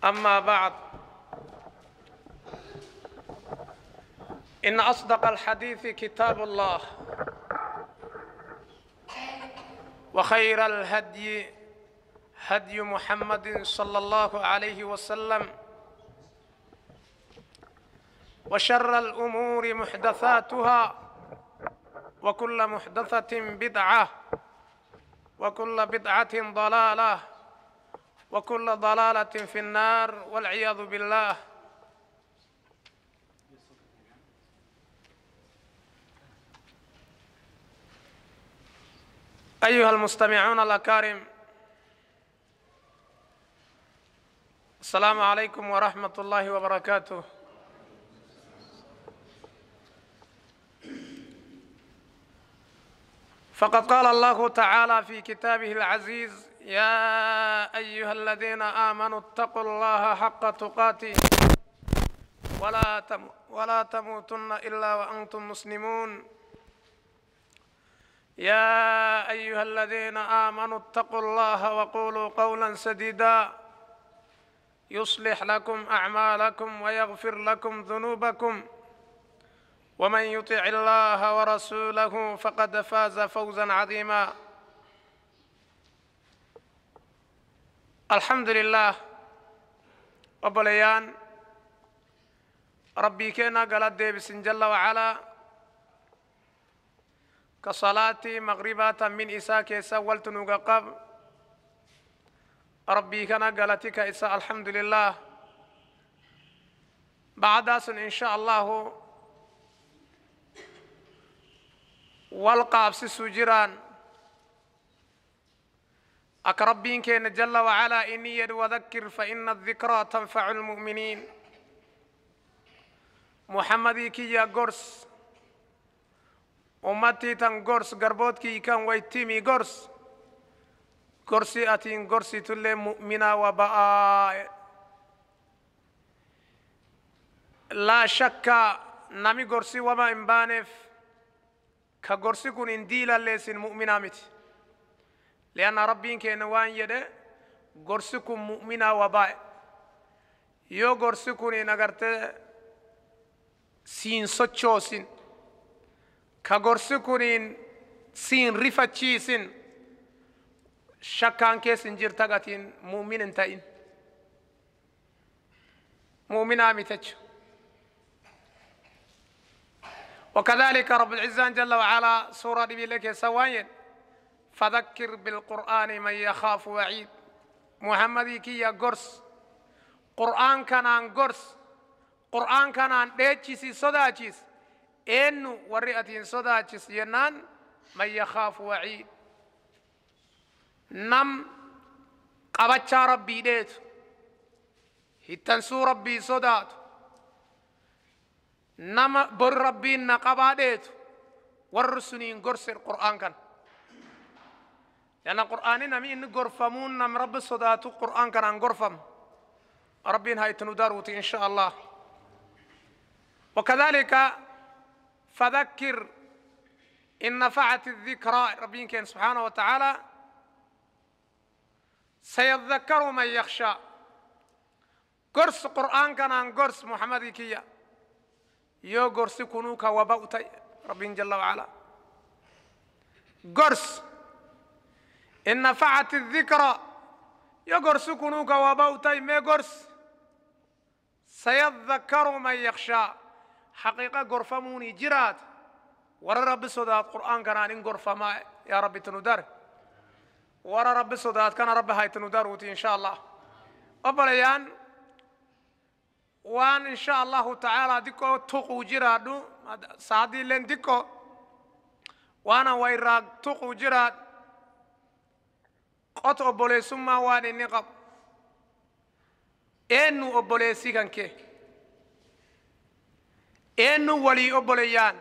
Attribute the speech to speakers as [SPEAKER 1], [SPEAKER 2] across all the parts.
[SPEAKER 1] أما بعد، إن أصدق الحديث كتاب الله، وخير الهدي هدي محمد صلى الله عليه وسلم، وشر الأمور محدثاتها، وكل محدثة بدعة، وكل بدعة ضلالة، وكل ضلالة في النار والعياذ بالله. أيها المستمعون الأكارم، السلام عليكم ورحمة الله وبركاته. فقد قال الله تعالى في كتابه العزيز: يا أيها الذين آمنوا اتقوا الله حق تقاته ولا تموتن إلا وأنتم مسلمون. يا أيها الذين آمنوا اتقوا الله وقولوا قولا سديدا يصلح لكم أعمالكم ويغفر لكم ذنوبكم، ومن يطع الله ورسوله فقد فاز فوزا عظيما. الحمد لله. وبليان ربي كنا قال ديبس جل وعلا كصلاة مغربات من إساء كيسا والتنوغ قب ربي كنا قالتك إساء. الحمد لله. بعد إن شاء الله والقابس سجران أكربين كين جل وعلا إني وذكر فإن الذكرى تنفع المؤمنين. محمدي كي يا قرص أمتي تن قرص قربوت كي كان ويتيمي قرص قرصي أتين قرصي تلي مؤمنا وباء. لا شك نمي قرصي وما إنبانف كقرصي كون إنديلا ليسن مؤمنا مت، لأن ربي كان وان يده قرصكم مؤمنا وباء. يو قرصكم إن سين سوتشوسين كقرصكم سين رفتشيسين شكان كيسن جرتاقتين مؤمن انتين مؤمنا متج. وكذلك رب العزة جل وعلا سورة لك سواين: فذكر بالقرآن من يخاف وعيد. محمد كي يا قرص قرآن كان قرص قرآن كان ديتشيسي صداتشيس إنو ورئتين صداتشيس ينان من يخاف وعيد. نم قبتشا ربي ديت هتنسو ربي صدات نم بر ربي نقبا ديت ورسنين قرص القرآن كان، لأن القرآن نمي إن غرفمون نم رب صداتو قرآن كان غرفم ربين هاي تنداروتي إن شاء الله. وكذلك فذكر إن نفعت الذكرى ربين كان سبحانه وتعالى سيذكر من يخشى. قرص قرآن كان قرص محمد كيا يو قرص كنوك وبوتي ربين جل وعلا قرص إن نفعت الذكرى يقرص كنوك وبوتي ما قرص سيذكر من يخشى. حقيقة قرفموني جرات ورا رب صدات قرآن كان قرفة ما يا رب تندر ورا رب صدات كان رب هاي تندر وتي إن شاء الله. أبليان وان إن شاء الله تعالى ديكو تقو جرادو سعدي لين ديكو وانا ويراك تقو جراد قط أبوليسما وان النقب إنو أبوليسي كان كي إنو ولي أبوليان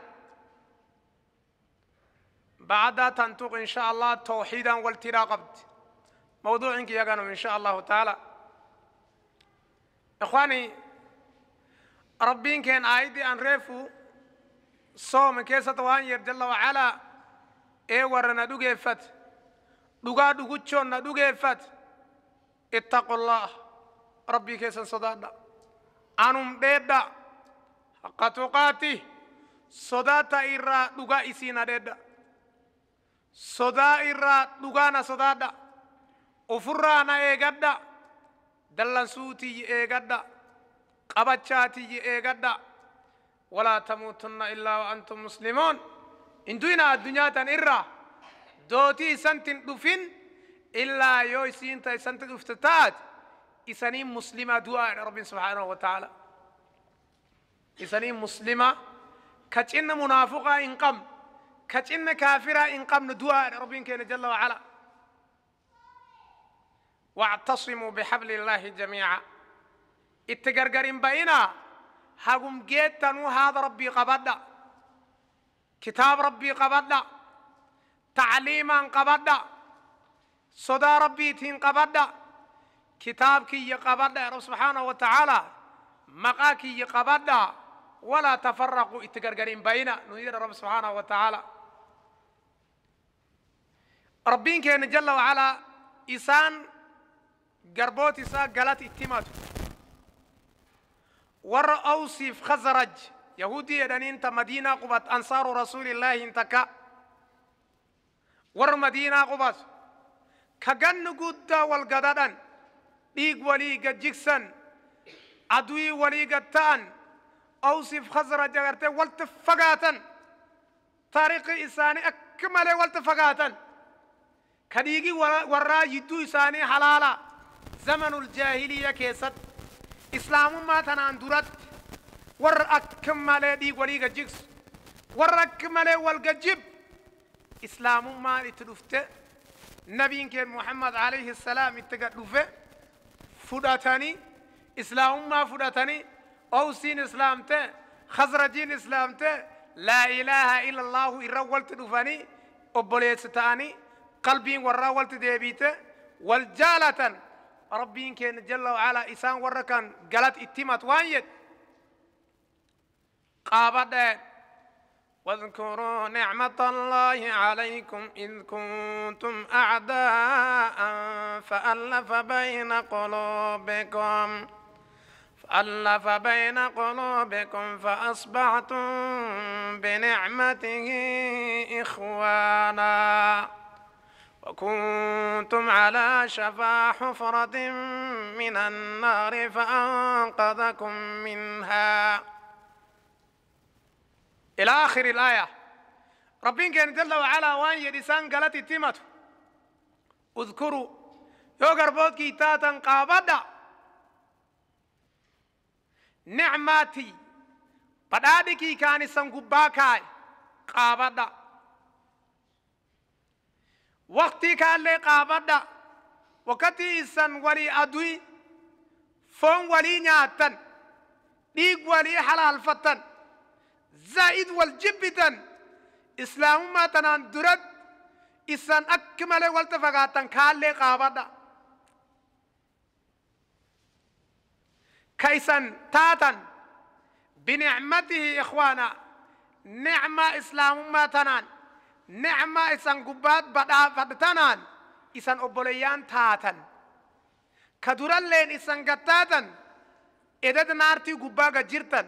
[SPEAKER 1] بعدها تنطق إن شاء الله توحيدا والتراقبت موضوع إنك يا إن شاء الله تعالى. إخواني ربين كان آيدي أن ريفو صوم كيسة وان جل وعلا إيه ورنا دوغيفت دوغا دوغوتشون دوغيفت اتقوا الله ربي كيسن صدادا أنم ديدا حق تقاته صداتا إرى دقا إسينا ديدا صدا إرى دقانا صدادا أفرانا إيقادا دلنسوتي إيقادا قبتشاتي إيقادا ولا تموتن إلا وأنتم مسلمون إن دوينا الدنيا تن إرى دوتي سنتين دفن إلا يو سين سنت دفتات إساني مسلمة دعاء رب سبحانه وتعالى إساني مسلمة كتشن منافقة إنقم كتشن كافرة إنقم دعاء رب كان جل وعلا واعتصموا بحبل الله جميعا اتقرقرين بينا هاقوم جيتنو هذا ربي قبضا كتاب ربي قبضا تعليما قبضا صدى ربي تين قبضا كتاب كي قبضا يا رب سبحانه وتعالى مقاكي قبضا ولا تفرقوا اتقرقرين بينا نريد رب سبحانه وتعالى ربين كان جل وعلا إسان قربوت إسان قالت اتماتو ور أوصف خزرج يهودي دنين مدينة قبط أنصار رسول الله انتكا ور مدينة قبط كجن قد والقددن ديق ولي قد جكسن عدوي ولي قد تان أوصف خزرج غرتي والتفقاتن طريق إساني أكمل والتفقاتن كديقي ورا يدو إساني حلالا زمن الجاهلية كيست إسلام ما تنان درت ور أكمل ديق ولي قد جكس ور أكمل والقجب إسلام ما اتلفت نبي كان محمد عليه السلام اتقدفه فداتني إسلام ما فداتني أوسين إسلامته خزرجين إسلامته لا إله إلا الله إرولت دفني أبوليت ستاني قلبي وراولت ديبيته والجالة ربي كان جل وعلا إسان وركان قالت اتمت وانيت قابد واذكروا نعمة الله عليكم إذ كنتم أعداء فألف بين قلوبكم فأصبحتم بنعمته إخوانا وكنتم على شفا حفرة من النار فأنقذكم منها إلى آخر الآية. ربين كان جل وعلا وان يدسان قالت التمت اذكروا يوغر بوت كيتاتا قابدا نعمتي بدادكي كان سنقباكاي قابدا وقتي كان لي قابدا وقتي إسان ولي أدوي فون ولي نياتن ديق ولي حلال فتن زائد والجبتن إسلام ما تنان درد إسان أكمل والتفقاتن كان لي قابدا كيسان تاتن بنعمته إخوانا نعمة إسلام ما تنان نعمة إسان قبات بدا فتنان إسان أبوليان تاتن كدوران لين إسان قتاتن إدد نارتي قبا جرتن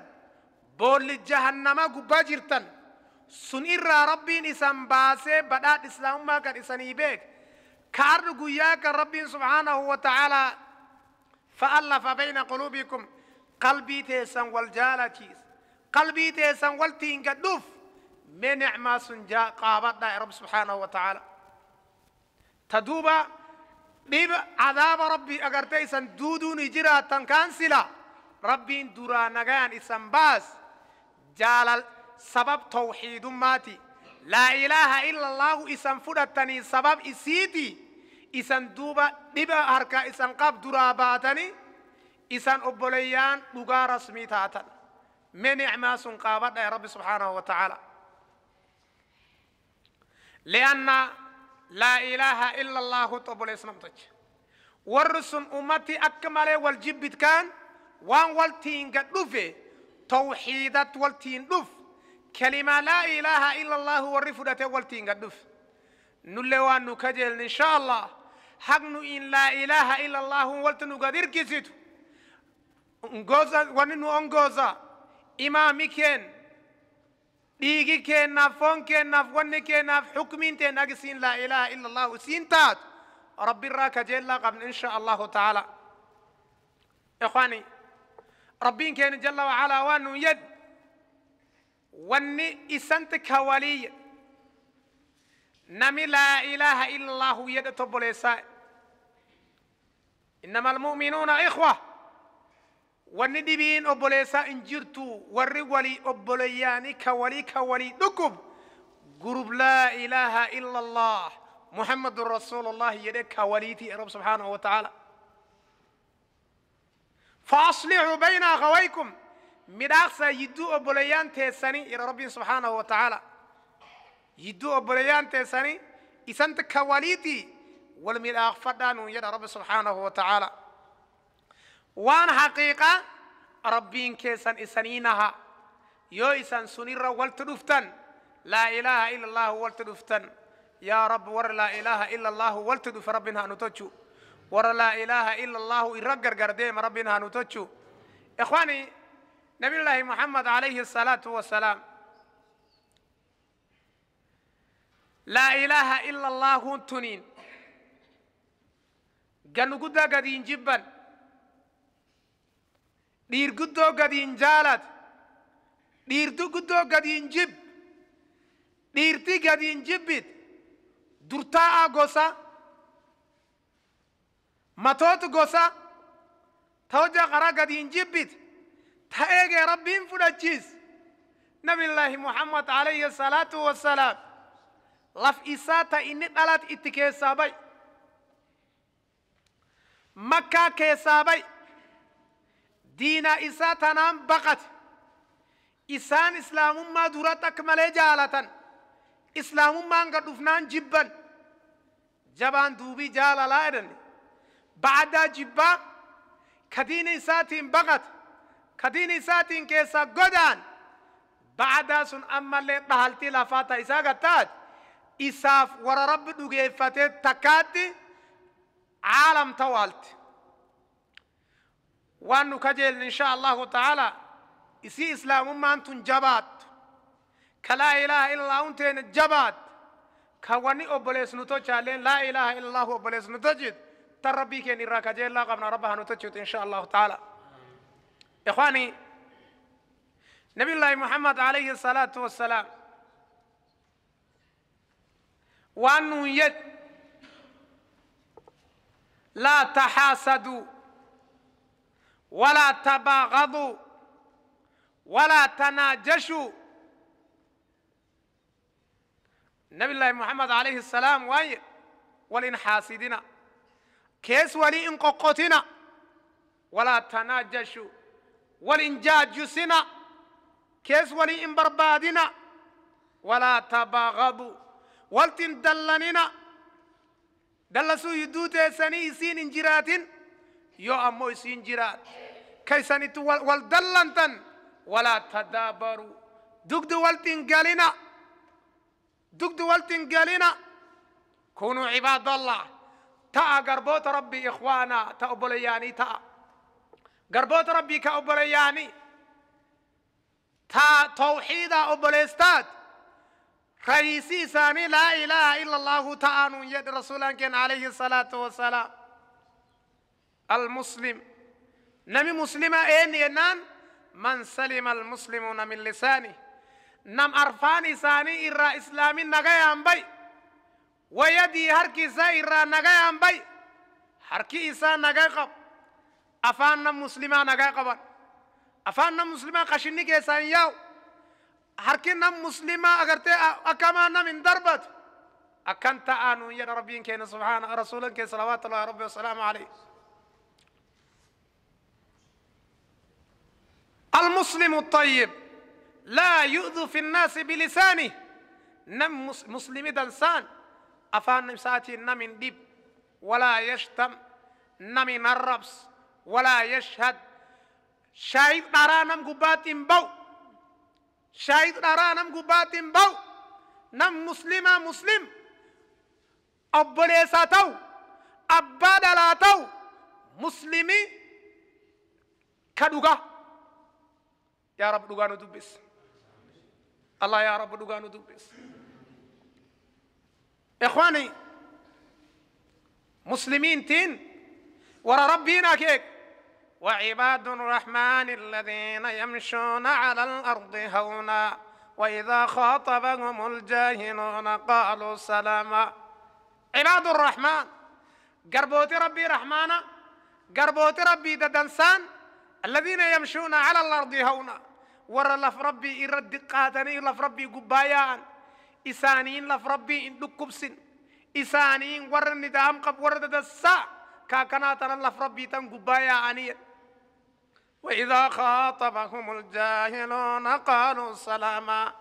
[SPEAKER 1] بول جهنم قبا جرتن سن إرى ربين إسان باسي بدا إسلام ما كان إسان يبيك كارن قياك ربين سبحانه وتعالى فألف بين قلوبكم قلبي تيسان والجالة قلبي تيسان والتين قدوف من نعمة سنجا قابتنا يا رب سبحانه وتعالى تدوبا ديب عذاب ربي أجر تيسان دودون جرا تنكانسلا ربي دورا نجان إسان باس جال سبب توحيد ماتي لا إله إلا الله إسان فدتني سبب إسيتي إسان دوبا ديب هركا إسان قاب دورا باتني إسان أبوليان لغا رسمي تاتا من نعمة سنقابتنا يا رب سبحانه وتعالى لأن لا إله إلا الله طب الإسلام تج ورسن أمتي أكمل والجبت كان وان والتين قد دفه توحيدات والتين دف كلمة لا إله إلا الله ورفدة والتين قد دف نلوان نكجل إن شاء الله حق إن لا إله إلا الله والتنو قدر كسيتو Ngoza wanni nu ongoza imaami keen dhiigi keennaaf foon keennaaf wanni keennaaf xukmiin teen agisiin laa ilaaha illa allahu isiin taatu rabbi irraa kajeellaa qabna insha allahu taala. Ikhwaani, rabbiin keenya jalla wacalaa waan nun yed wanni isanti ka walii nami laa ilaaha illa allahu yedhe tobboleessaa. Innama almu'minuuna ikhwa. Wanni dhibiin obboleessaa hin jirtu, warri walii obboleeyyaanii ka walii ka walii dhukub gurub laa ilaaha illa allah muhammadun rasuulullah jedhe ka waliiti rab subhaanahu wa ta'ala. فأصلحوا بين أخويكم مداخسة يدو أبوليان تيساني إلى ربي سبحانه وتعالى يدو أبوليان تيساني إسانت كواليتي والمداخ فدانو يد رب سبحانه وتعالى. وان حقيقة ربين كيسان إسانينها يو إسان سنير والتدفتن لا إله إلا الله والتدفتن. يا رب ور لا إله إلا الله والتدف ربنا نتوچو ور لا إله إلا الله إرقر قرديم ربنا نتوچو. إخواني، نبي الله محمد عليه الصلاة والسلام لا إله إلا الله تنين قنو قد قدين جبا dhiir guddoo gadi hin jaalat, dhiirtu guddoo gadi hin jib, dhiirti gadi hin jibbit, durtaa'a gosa matootu gosa ta hojja qara gadi hin jibbit ta eegee rabbiin fudhachiis. Nabillaahi Muhammad alayhi salaatu wassalaam laf isaa ta inni dhalat itti keessaa bay, Makkaa keessaa bay, diina isaa tanaan baqate. Isaan islaamummaa duratti akka malee jaalatan, islaamummaan gad dhufnaan jibban. Jabaan duubii jaalalaa jedhan ba'adaa jibbaa ka diina isaatiin baqate, ka diina isaatiin keessaa godaan ba'adaa sun ammallee dhahaltii lafaa ta isaa gattaat isaaf warra rabbi dhugeeffatee takkaatti caalam tawaalti. Waan nu kajeelne insha allahu ta'ala isii islaamummaan tun jabaattu ka laa ilaaha illallah teene jabaat ka wanni obboleessu nu tochaalleen laa ilaaha illallahu obboleessu nu tochit tan rabbii keenya irraa kajeellaa qabna rabba haa nu tochitu insha allahu ta'ala. Ikhwaani, nabiyullaahi Muhammad alayhi salaatu wassalaam waan nuun yed laa taxaasaduu ولا تباغضوا ولا تناجشوا. نبي الله محمد عليه السلام واي ولإن حاسدنا كيس ولي إن قوقتنا ولا تناجشوا ولإن جاجسنا كيس ولي إن بربادنا ولا تباغضوا ولتن دلننا دلسوا يدوت سني سين جراتين يو أمو إسين جرات كيسانيتو والدلنتن ولا تدابروا دقدو والتنقالنا دقدو والتنقالنا. كونوا عباد الله تا قربوت ربي إخوانا تا أبولياني تا قربوت ربي كأبولياني تا توحيد أبوليستات رئيسي ساني لا إله إلا الله تعالى يد رسولان كان عليه الصلاة والسلام. المسلم نمي مسلمة إن ينان من سلم المسلمون من لسانه نم أرفاني ساني إرى إسلامي نغيان بي ويدي هركي سا إرى نغيان بي هركي إسا نغي قب أفان نم مسلمة نغي قبان أفان نم مسلمة قشني كيسان ياو هركي نم مسلمة أغرتي أكما نم اندربت أكن تآنو يا ربي كين سبحانه رسولك كين صلوات الله ربي والسلام عليه. المسلم الطيب لا يؤذي في الناس بلسانه نم مسلم دنسان أفان ساتي نم ديب ولا يشتم نم الربس ولا يشهد شايد نرى نم قبات بو شايد نرى نم قبات بو نم مسلمة مسلم أبوليساتو أبادلاتو مسلمي كدوغا يا رب دوغا ندبس الله يا رب دوغا ندبس إخواني مسلمين تين ورا ربنا كيك وعباد الرحمن الذين يمشون على الأرض هونا وإذا خاطبهم الجاهلون قالوا سلاما. عباد الرحمن قربوتي ربي رحمانا قربوتي ربي ددنسان الذين يمشون على الأرض هونا ورا لف ربي إرد قاتني لف ربي قبايان إسانين لف ربي إن إسانين ورا الندام قب ورا ددسا كاكناتنا لف ربي تن قبايا أنير. وإذا خاطبهم الجاهلون قالوا سلاما.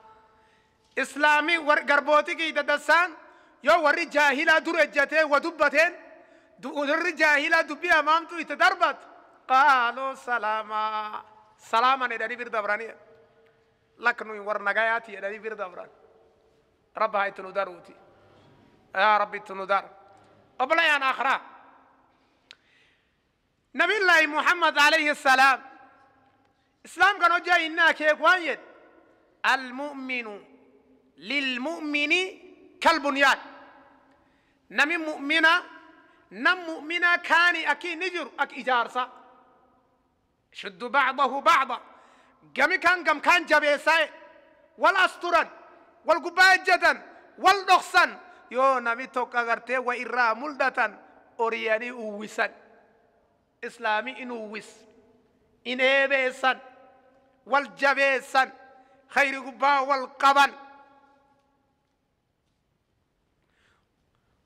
[SPEAKER 1] إسلامي قربوتي كي ددسان يو وري جاهلة درجتين ودبتين وري جاهلة دبي أمامتو يتدربت قالوا سلاما سلاما ندري بير دبراني لكنو ور نجاياتي ندري بير دبران رب هاي تنودروتي يا ربي تنودر قبل يا آخرة. نبي الله محمد عليه السلام إسلام كانوا جاي إنا كيف المؤمن للمؤمن كالبنيان. نمي مؤمنة نم مؤمنة كان أكي نجر أك إجارسا شد بعضه بعضا قم كان قم كان جبيساي والأسطرا والقباء جدا والنقصا يو نمي توقع غرتي وإرا ملدة أورياني أوسا إسلامي إنوس إنيبيسا والجبيسا خير قباء والقبن.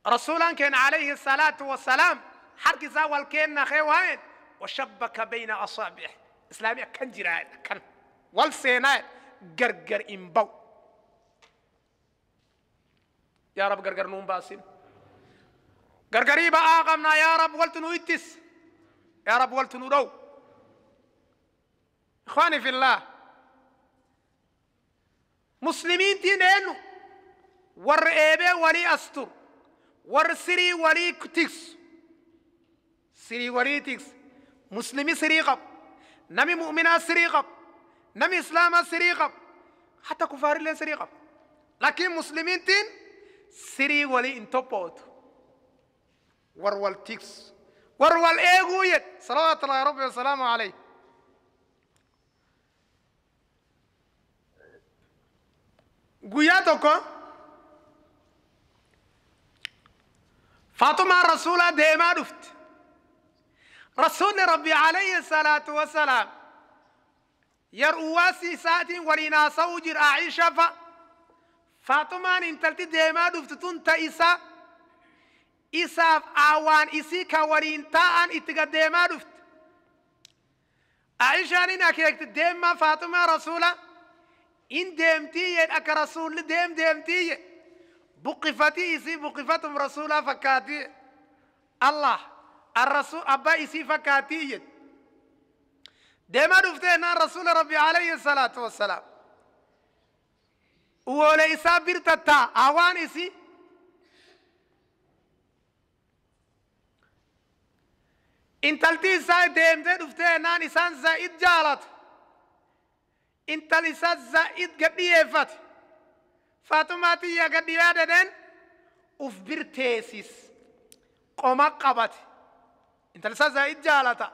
[SPEAKER 1] رسولا كان عليه الصلاة والسلام حرك زاول كان خيوان وشبك بين أصابعه إسلامي كان جيران كان والسيناء قرقر إنبو يا رب قرقر نوم باسم قرقري بآقمنا يا رب ولتنو إتس يا رب ولتنو رو. إخواني في الله مسلمين تينينو ور إيبي ولي أستر ور سري ولي تكس سري ولي تكس مسلمي سري قب نمي مؤمنا سري قب نمي إسلاما سري قب حتى كفار اللي سري قب لكن مسلمين تين سري ولي انتوبوت ور والتكس ور والإيغويت صلوات الله ربي وسلامه عليه. guyyaa tokko فاطمة رسولة ديما دفت رسول ربي عليه الصلاة والسلام يرواسي ساتين ولينا سوجر عائشة فاطمة انتلتي ديما دفت تنت إسا إسا آوان إسي كولين تاءن اتقى ديما دفت عائشة نينا كيكت ديما فاطمة رسولة إن ديمتي أك رسول ديم ديمتي بقفتي إسي بقفتهم رسولا فكاتي الله الرسول أبا إسي فكاتي ديما دفتنا رسول ربي عليه الصلاة والسلام ولا إسا برتتا أوان إسي انتلتي إسا ديمتي دفتنا إسان زائد جالت انتل إسا زائد قد فاطمة يا قد يادن أوف برتيسيس قوم قبت انت لسه زايد جالتا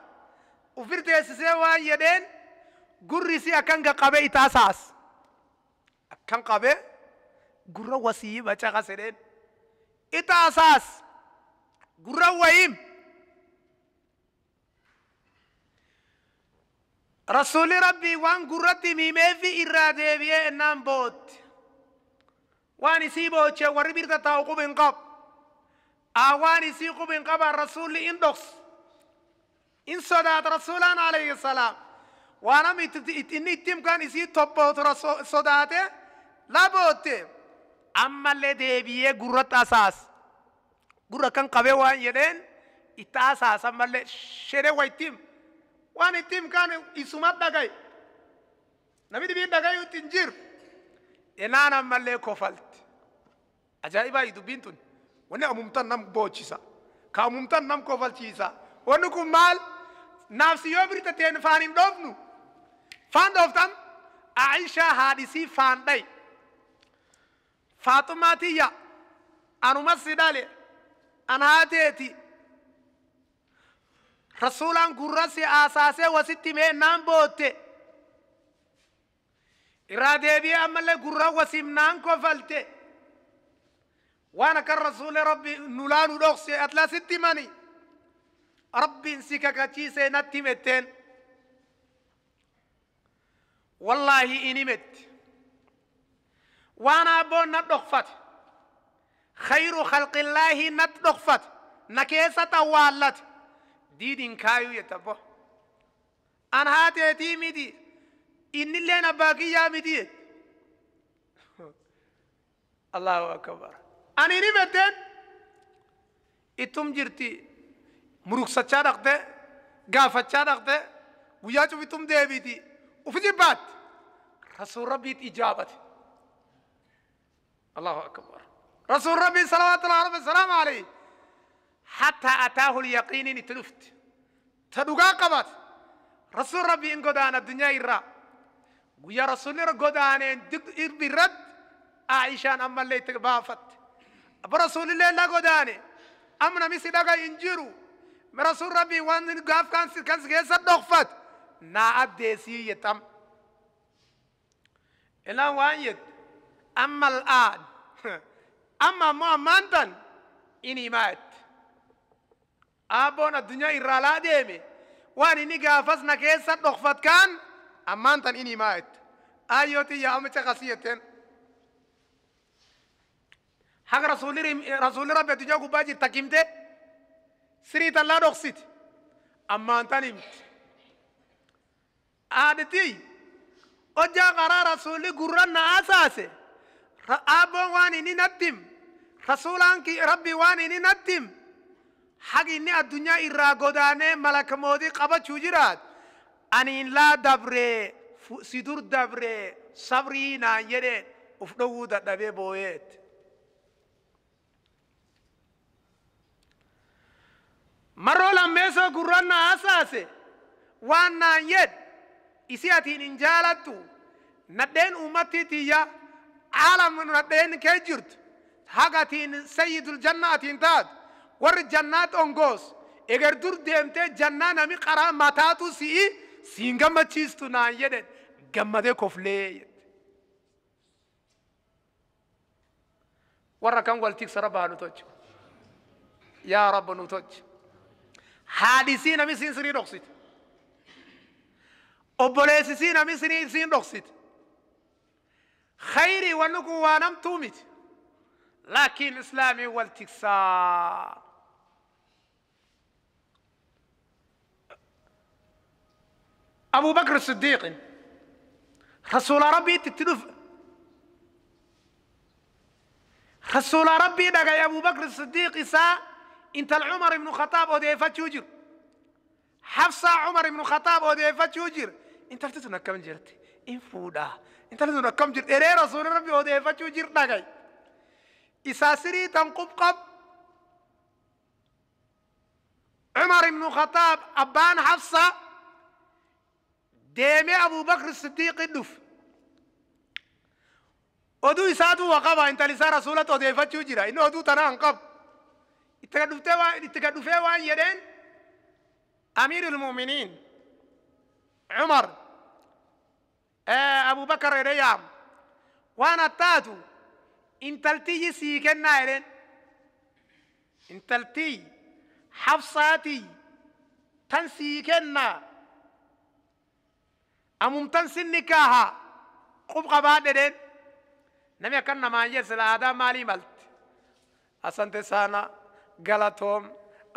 [SPEAKER 1] أوف برتيسيس وان يدن قرسي أكن قبي تاساس أكن قبي قرة وسيم أشخاصين إتاساس قرة ويم رسول ربي وان قرتي ميمي في إرادة بيه إنام بوت وان يسيبو تشي وري بيرتا تاو قبن قب اوان يسي قبن قب الرسول اندوكس ان صدات رسولان عليه السلام وانا اني تيم كان يسي توبوت رسول صداته لا بوت اما اللي ديبيه غرت اساس غره كان قبه وان يدين اتاساس اما اللي شري ويتيم وان تيم كان يسمات دغاي نبي دي دغاي تنجير إنانا مالي كفلت أجايبا يدبينتون وانا أممتن نم بوتشيسا كأممتن نم كفلتشيسا ونكم مال Naafsi yoo birta teen faan hin dhoofnu. Faan dhooftan Aishaa haadhisii faan dhayi. Faaxumaa tiyya anuma si dhale an haateeti. Rasuulaan gurra si aasaasee wasitti mee naan bootte. Irraa deebi'ee ammallee gurra wasimnaan kofalte. Waan akkan rasuulli rabbi nulaa nu dhokse atlasitti mani. Rabbiin si kakachiisee natti himetteen. Wallaahi in himetti. Waan abboon na dhokfate. Khayru khalqillaahi natti dhokfate. Na keessa xawwaallate. Diidin kaayuu jette abbo. An haateetii miti. Innilleen abbaa kiyyaa miti jette. Allahu akbar. Ani hin himetteen ittum jirti muruksachaa dhaqte gaafachaa dhaqte guyyaa cufittum deebiti ufi jibbaatti rasuul rabbiit ijaabate. Allahu akbar. Rasuul rabbii salawaatullahi rabbi salaamu alayhi. Hatta ataahu lyaqiiniin itti dhufti. Ta dhugaa qabate. Rasuul rabbii in godaana addunyaa irraa. Guyyaa rasuulli godaaneen irratti Aishaan ammallee itti baafatte. Abba rasuulillee la godaane. Amma namni si dhaga hin jiru. Rasuul rabbii waan gaaf kan si keessa dhokfate naa addeessii jettam. Ilaan waan jette amma al'aan amma ammoo ammaan tan inni himaa jette. Abboon addunyaa irraa laa deeme waan inni gaafas na keessa dhokfat kaan ammaan tan inni himaa jette. Ayyoo tiyya amma caqasii jetteen. Haga rasuulli rabbi addunyaa gubbaa jirta kimte sirii tallaa dhoksiti ammaan tan himti. Aaditi hojjaa karaa rasuulli gurra na asaase abboon waan inni natti him rasuulaan rabbi waan inni natti him hagi inni addunyaa irraa godaanee malaka mootii qabachuu jiraat aniin laa dabree si dur dabree sabrii naan jedheen uf dhowwuu dadhabee booyeet. Marroo lammeessoo gurra na asaase waan naan jedhe isi atiin hin jaalattu nadheen uummattii tiyya caalam nadheen kee jirtu haga atiin sayyidul janna atiin taatu warri jannaat ongoos eger dur deemtee jannaa nami qaraa mataatu si'i siin gammachiistu naan jedhe gammadee koflee jette. Warra kan wal tiksa rabba nu tolche. Yaa Rabba nu tolche. Haadhisii nami siin sirii dhoksite. Obboleessisii nami siin dhoksite. Khayrii wanni kun waa namtuu miti. Laakiin islaamii wal tiksaa. Abu Bakr Siddiiqin rasuula rabbiitti itti dhufe. Rasuula rabbii dhagaye Abu Bakr Siddiiq isaa intal Umar ibnu Khataab odeeffachuu jiru. Hafsaa Umar ibnu Khataab odeeffachuu jiru. Intalti sun akkam jirti? In fuudhaa. Intalti sun akkam jirti? Eree rasuulli rabbii odeeffachuu jiru dhagaye. Isaa sirii tan qubqab. Umar ibnu Khataab abbaan Hafsaa deemee Abu Bakr Siddiiqi dhufe. Oduu isaatu waa qaba intal isaa rasuulatti odeeffachuu jira. Inni oduu tanaa hin qabu. Itti gad dhufee waan jedheen Amiirul Mu'miniin Umar Abu Bakar jedhee yaam waan attaatu intaltiyyi sii kennaa jedheen. Intaltiyyi Hafsaatii tan sii kennaa amumtan sinni kaaha qub qabaa jedheen. Namni akkan namaan jedhe sila aadaa maalii malti? Asante sana galatoom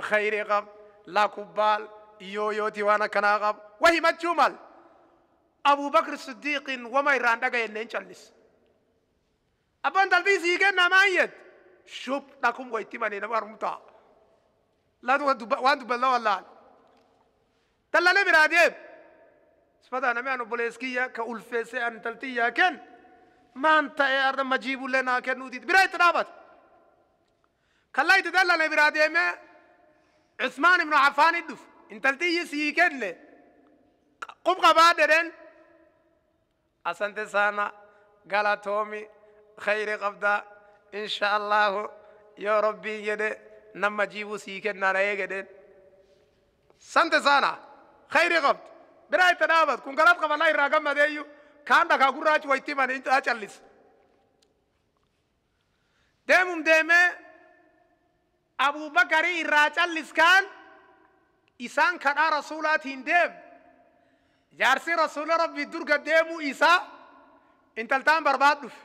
[SPEAKER 1] khayrii qab laa kubbaal yoo yooti waan akkanaa qab wa himachuu mal. Abu Bakr Siddiiqin wama irraan dhagayenneen callis. Abbaan talbii sii kenna maan jette? Shub dhakum wayitti manii nama harmtaa. Laatu waan dubballa wallaal. Dallalee biraa deem. Sifata namni an obboleessi kiyya ka ulfeessee an taltiyyaa kenn maan ta'ee arra majiibullee naa kennuuti biraa itti dhaabate. Kallaa itti dallale biraa deemee Usmaan ibnu Affaan dhufe. Intaltiyyi sii kenne qub qabaa dhedhen. Asante sana, galatoomi, khayri qabda, insha Allahu yoo Rabbiin jedhe nama jiibuu sii kennaan eegedhen. Sante sana, khayri qabd, biraa itti dhaabat kun galat qaba. Irraa gammadeeyyu kaan dhakaa gurraachi wayitti mane callis deemum deemee Abubakarii irraa callis. Kaan isaan kadhaa Rasuulaatiin deem, jaarsi Rasuula Rabbii durga deemuu isaa intaltaan barbaad dhufe.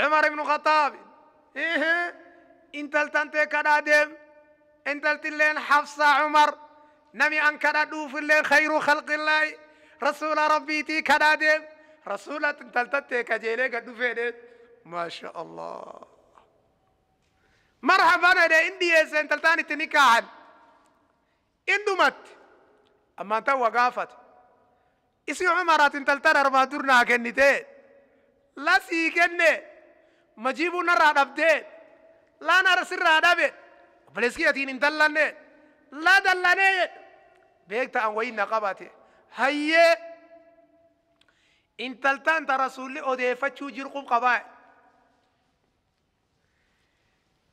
[SPEAKER 1] Umar ibnu Khataab intaltan tee kadhaa deem, intaltilleen Hafsaa Umar nami an kadhadhuufilleen khayru khalqillaahi Rasuula Rabbiitii kadhaa deem, Rasuula intaltan tee kajeelee gad dhufeedheen. Maasha Allah, marhaban jedhe. In dhiyeesse, intaltaan itti nikaahan, in dhumatti. Ammaan tan wagaafate isi Umaraat intaltan armaa dur naa kennite, la sii kenne, majiibuu narraa dhabdee, laa nara sirraa dhabe, obboleessi atiin hin dallanne, la dallanee beekta an wayin na qabate. Hayyee, intaltaan ta Rasuulli odeeffachuu jirqub qabaa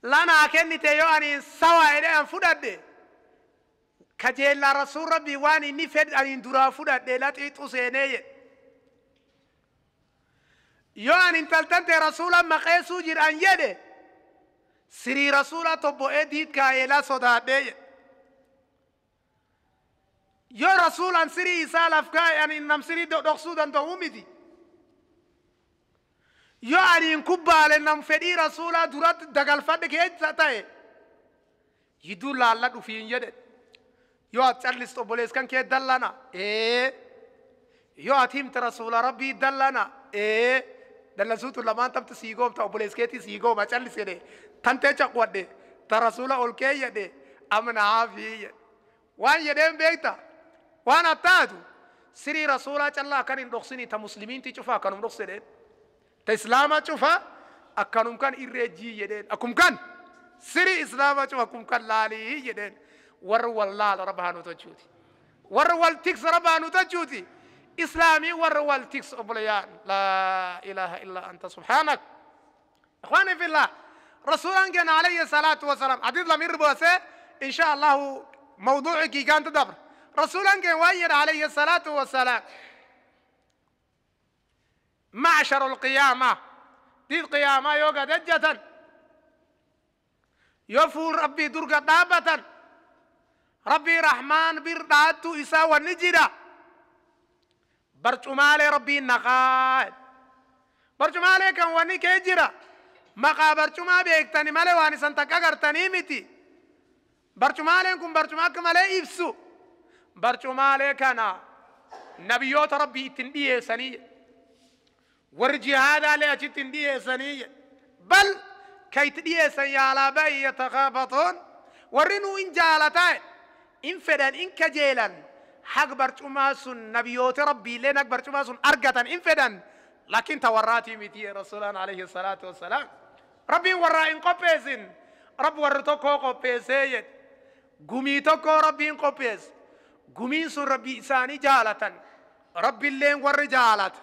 [SPEAKER 1] lanaa kennite, yoo ani sawa jedhe an fudhadhe, kajeellaa Rasuul Rabbii waan inni fedh ani duraa fudhadhe, la xiixu seenee jedhe. Yoo ani intaltan tee Rasuula maqeessuu jiran jedhe, sirii Rasuula tobbo'ee diid kaa'ee la sodaadhee jedhe. Yoo Rasuulaan sirii isaa laf kaa'e, ani nam sirii dhoksuu danda'uu miti. Yoo ani hin kubbaale, nam fedhii Rasuulaa duratti dagalfadhe keessa ta'e yidduu laalla dhufiin jedhe. Yoo ati callistu obbolees kan kee dallana, ee yoo ati himte Rasuula Rabbii dallana, ee dallansuutu lamaan tamti sii goomta, obbolees keetii sii gooma. Callis jedhe, tantee caqwadhe, ta Rasuula ol keeyyadhe amnaafii jedhe. Waan jedheen beekta, waan attaatu sirii Rasuulaa callaa akkan hin dhoksini, ta muslimiinti cufa akkanum dhokse jedheen, ta Islaama cufa akkanum kan irreejjii jedheen, akkum kan sirii Islaama cufa akkum kan laalii jedheen. Warri wal laala rabba haa nu tolchuuti, warri wal tiksa rabba haa nu tolchuuti, islaamii warri wal tiksa obboleeyaan. Laa ilaaha illaa anta subhaanak. Ikhwaani fillah, Rasuulaan keenya alayhi salaatu wasalaam hadiis lama irra bu'ase, insha Allahu mawduuci kiikaanta dabra. Rasuulaan keenya waan jedha alayhi salaatu wasalaam: معشر القيامة، دي القيامة يوغا دجة يفور ربي درقة دابة، ربي رحمن برداتو إسا ونجرة برجمالي ربي نقاد برجمالي كان وني كيجرة مقا برجما بيكتني مالي واني سنتكا غرتني متي. برجمالي كن برجما كمالي إفسو برجمالي كان نبيوت ربي اتنديه سنية warri jihaadaalee achitti hin dhiyeessanii, bal ka itti dhiyeessan yaalaa ba'i yatakhaafatoon warri nuu in jaalataa, in fedhan, in kajeelan haq barcumaa sun, nabiyyoota Rabbiilleen haq barcumaa sun argatan in fedhan. Laakiin ta warraatii miti. Rasuulaan alayhi salaatu wassalaam Rabbiin warraa hin qopheessin, Rabbi warri tokkoo qopheessee jedhe. Gumii tokkoo Rabbiin qopheesse, gumiin sun Rabbii isaanii jaalatan, Rabbiilleen warri jaalata,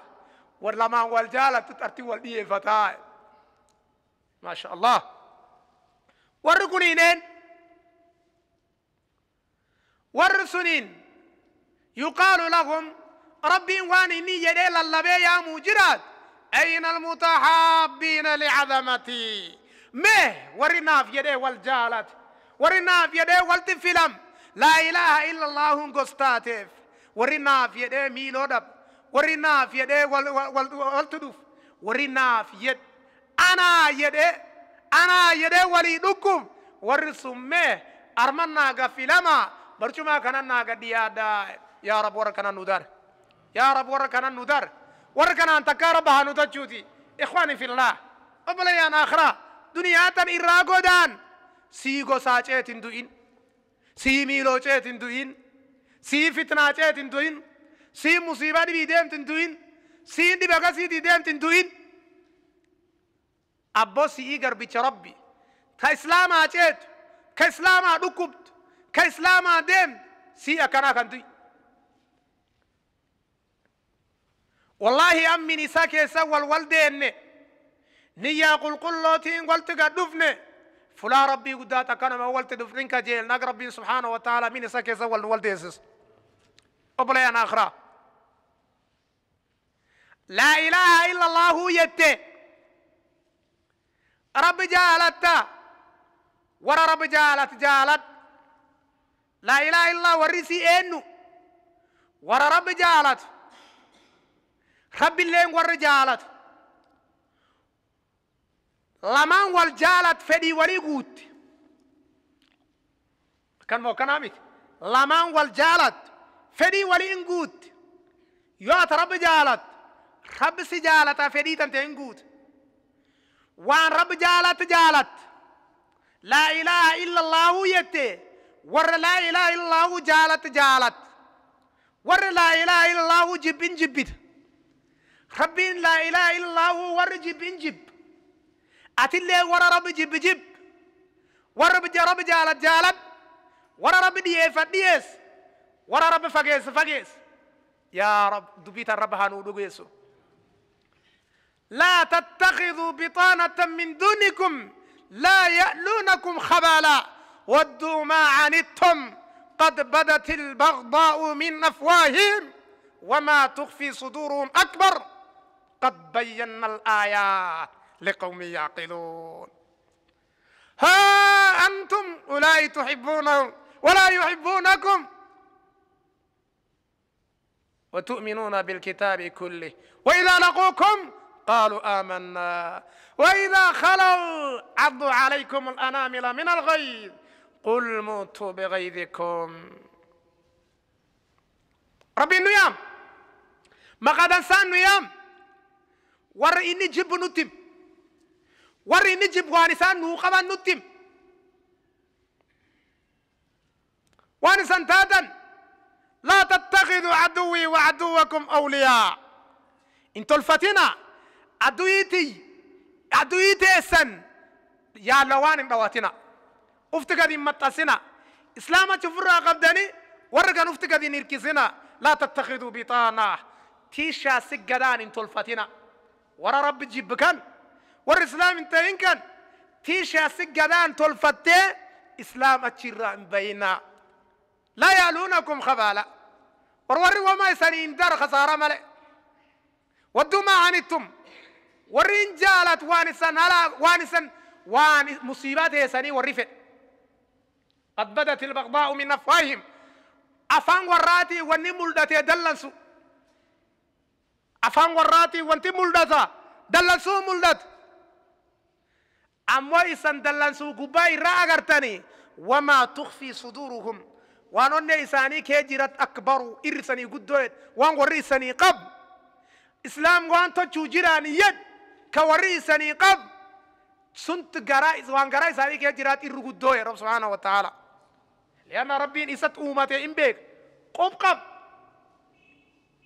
[SPEAKER 1] war lamaan wal jaalattu xartii wal dhiyeeffataa. Maasha Allah, warri kuniineen warri suniin yuqaalu lahum, Rabbiin waan inni jedhee lallabee yaamuu jiraat: ayna almutahaabbiina licadamatii, mee warri naaf jedhee wal jaalate, warri naaf jedhee walti filam, laa ilaaha illa Allaahun gostaateef, warri naaf jedhee miiloo dhab, warri naaf jedhee waltu dhuf, warri naaf jedhe anaa jedhee anaa jedhee walii dhukkub, warri sun mee arman naaga filama, barcumaa kanan naaga dhiyaadhaa. Yaa Rab, warra kanan nu dar, yaa Rab, warra kanan nu dar, warra kanaan takkaa Rabba haa nu tachuuti. Ikhwaani fillah, obboleeyyan akhiraa, duniyaa tan irraa godaan sii gosaa ceetin du'in, sii miiloo ceetin du'in, sii fitnaa ceetin du'in, sii musiibaa dhibii deemtin du'in, sii dhiba kasiitii deemtin du'in. Abboo si'ii garbicha Rabbi ta Islaamaa ceetu ka Islaamaa dhukkubtu. Ka islaamaa deem si akkanaa kan tuyi. Wallaahi ammin isaa keessa wal wal deenne niyyaa qulqullootiin walti gad dhufne fulaa rabbii guddaa takkanuma walti dhufnin kajeelna akka rabbiin subhaana wa ta'ala min isa keessa wal wal deessisu. Obboleeyyan akhiraa. Laa ilaaha illa Allahu jette rabbi jaalatta warra rabbi jaalat jaalat laa ilaaha illaa warri si eenyu warra rabbi jaalatu rabbiilleen warri jaalatu lamaan wal jaalat fedhii walii guutti akkanuma akkanaa miti lamaan wal jaalat fedhii walii hin guutti yoo ati rabbi jaalat rabbi si jaalata fedhii tante hin guutu waan rabbi jaalat jaalat laa ilaaha illa allaahu jette warra laa ilaaha illa allaahu jaalat jaalat warra laa ilaaha illa allaahu jibbin jibbita rabbiin laa ilaaha illa allaahu warri jibbin jibb atillee warra rabbi jibbi jib warra rabbi jaalat jaalat warra rabbi dhiyeeffat dhiyeess warra rabbi fageesse fageess yaa rab dubbii tan rabbi haa nuu dhugeessu. لا تتخذوا بطانة من دونكم لا يألونكم خبالا ودوا ما عنتم قد بدت البغضاء من أفواههم وما تخفي صدورهم أكبر قد بينا الآيات لقوم يعقلون. ها أنتم أولئك تحبونهم ولا يحبونكم وتؤمنون بالكتاب كله وإذا لقوكم قالوا آمنا وإذا خلوا عضوا عليكم الأنامل من الغيظ قل موتوا بغيظكم. ربي نيام ما قد انسان نيام ور إني جب نتم ور إني جب وانسان نوقبا نتم وانسان تاتا لا تتخذوا عدوي وعدوكم أولياء إن تلفتنا عدويتي عدويتي السن يا لوان دواتنا افتقد متسنا اسلام تفرع قبدني ورقن افتقد نركزنا لا تتخذوا بطانة تيشا سجدان ان تلفتنا ورا رب جيب كان ور اسلام انت ان كان تيشا سجدان تلفتي اسلام اتشرا بينا لا يالونكم خبالا ور وما يسنين دار خساره ملئ ودوا ما عنتم ورين جالت وانسان هلا وانسان وان مصيبات يسني ورفت قد بدت البغضاء من افواههم افان وراتي وني ملدتي دلنسو افان وراتي وانتي ملدتا دلنسو ملدت امو يسن دلنسو غباي را اغرتني وما تخفي صدورهم وانون يساني كجرت اكبر ارسني قدوت وان وريسني قب اسلام وان تچو جيراني يد كوريسني قب سنت غرائز وان غرائز هذه كجرات الرغدو يا رب سبحانه وتعالى لأن ربي إست أمته إمبك قب قب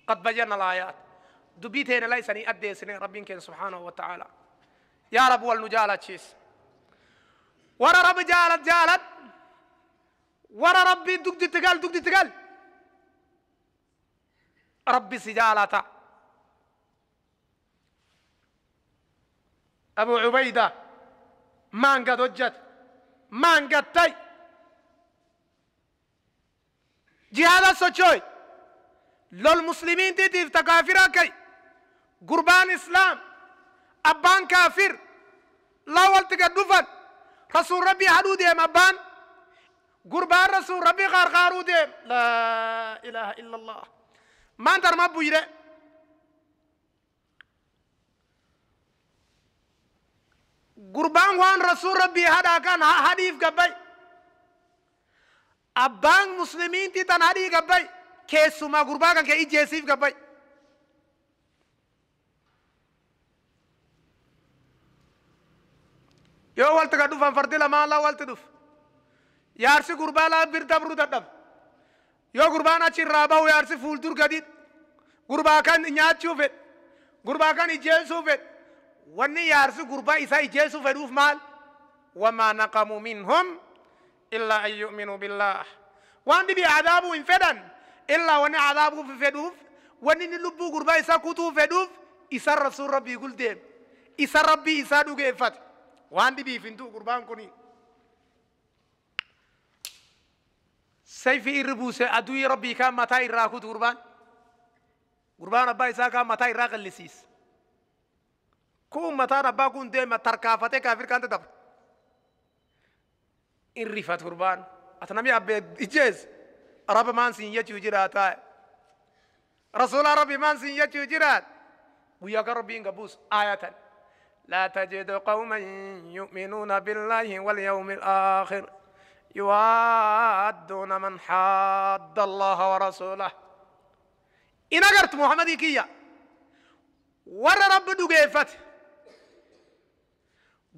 [SPEAKER 1] قد بينا الآيات دبيتين ليس ني أدي سنة ربي كن سبحانه وتعالى يا رب والنجالة تشيس ورا رب جالت جالت ورا ربي دق تقال دق تقال ربي سجالته أبو عبيدة ما انقد وجت ما انقد تي جهاد سوچوي لول مسلمين تيتي تكافرا كي قربان إسلام أبان كافر لا والتقدفن رسول ربي هدو ديم أبان قربان رسول ربي غارغارو ديم لا إله إلا الله ما انتر ما بويره قربان وان رسول ربي هذا كان حديث قبي أبان مسلمين تيتان هدي قبي كيسو ما قربان كان كي إجيسيف قبي يو والت قدوف أن فردي لما الله والت دوف يارسي قربان لا بير دبرو دب يو قربان أشي رابا ويارسي فول دور قديد قربان كان نياتشو فيت قربان كان إجيسو فيت wanni yaarsi gurbaa isaa ijeessu fedhuuf maal wamaa naqamu minhum إلا أن يؤمنوا بالله. وان دي عذابه إن فدن إلا وان عذابه في فدوف وان لبو غربا إسا كتو فدوف إسا رسول ربي يقول ديم إسا ربي إسا دوغي فت وان دي بي فندو غربان كوني سيفي إربوسة أدوي ربي كان متى إراكو غربان غربان أبا إسا كان متى إراك اللسيس كون متى ربا كون ديم تركافته كافر كان تدبر إن رفت غربان أتنمي أبي إجاز رب مان سين يجو جراتا رسول ربي مان سين يجو جرات ويا ربي إنقبوس آية لا تجد قوما يؤمنون بالله واليوم الآخر يوادون من حاد الله ورسوله. إن أجرت محمد كيا ور رب دوغيفت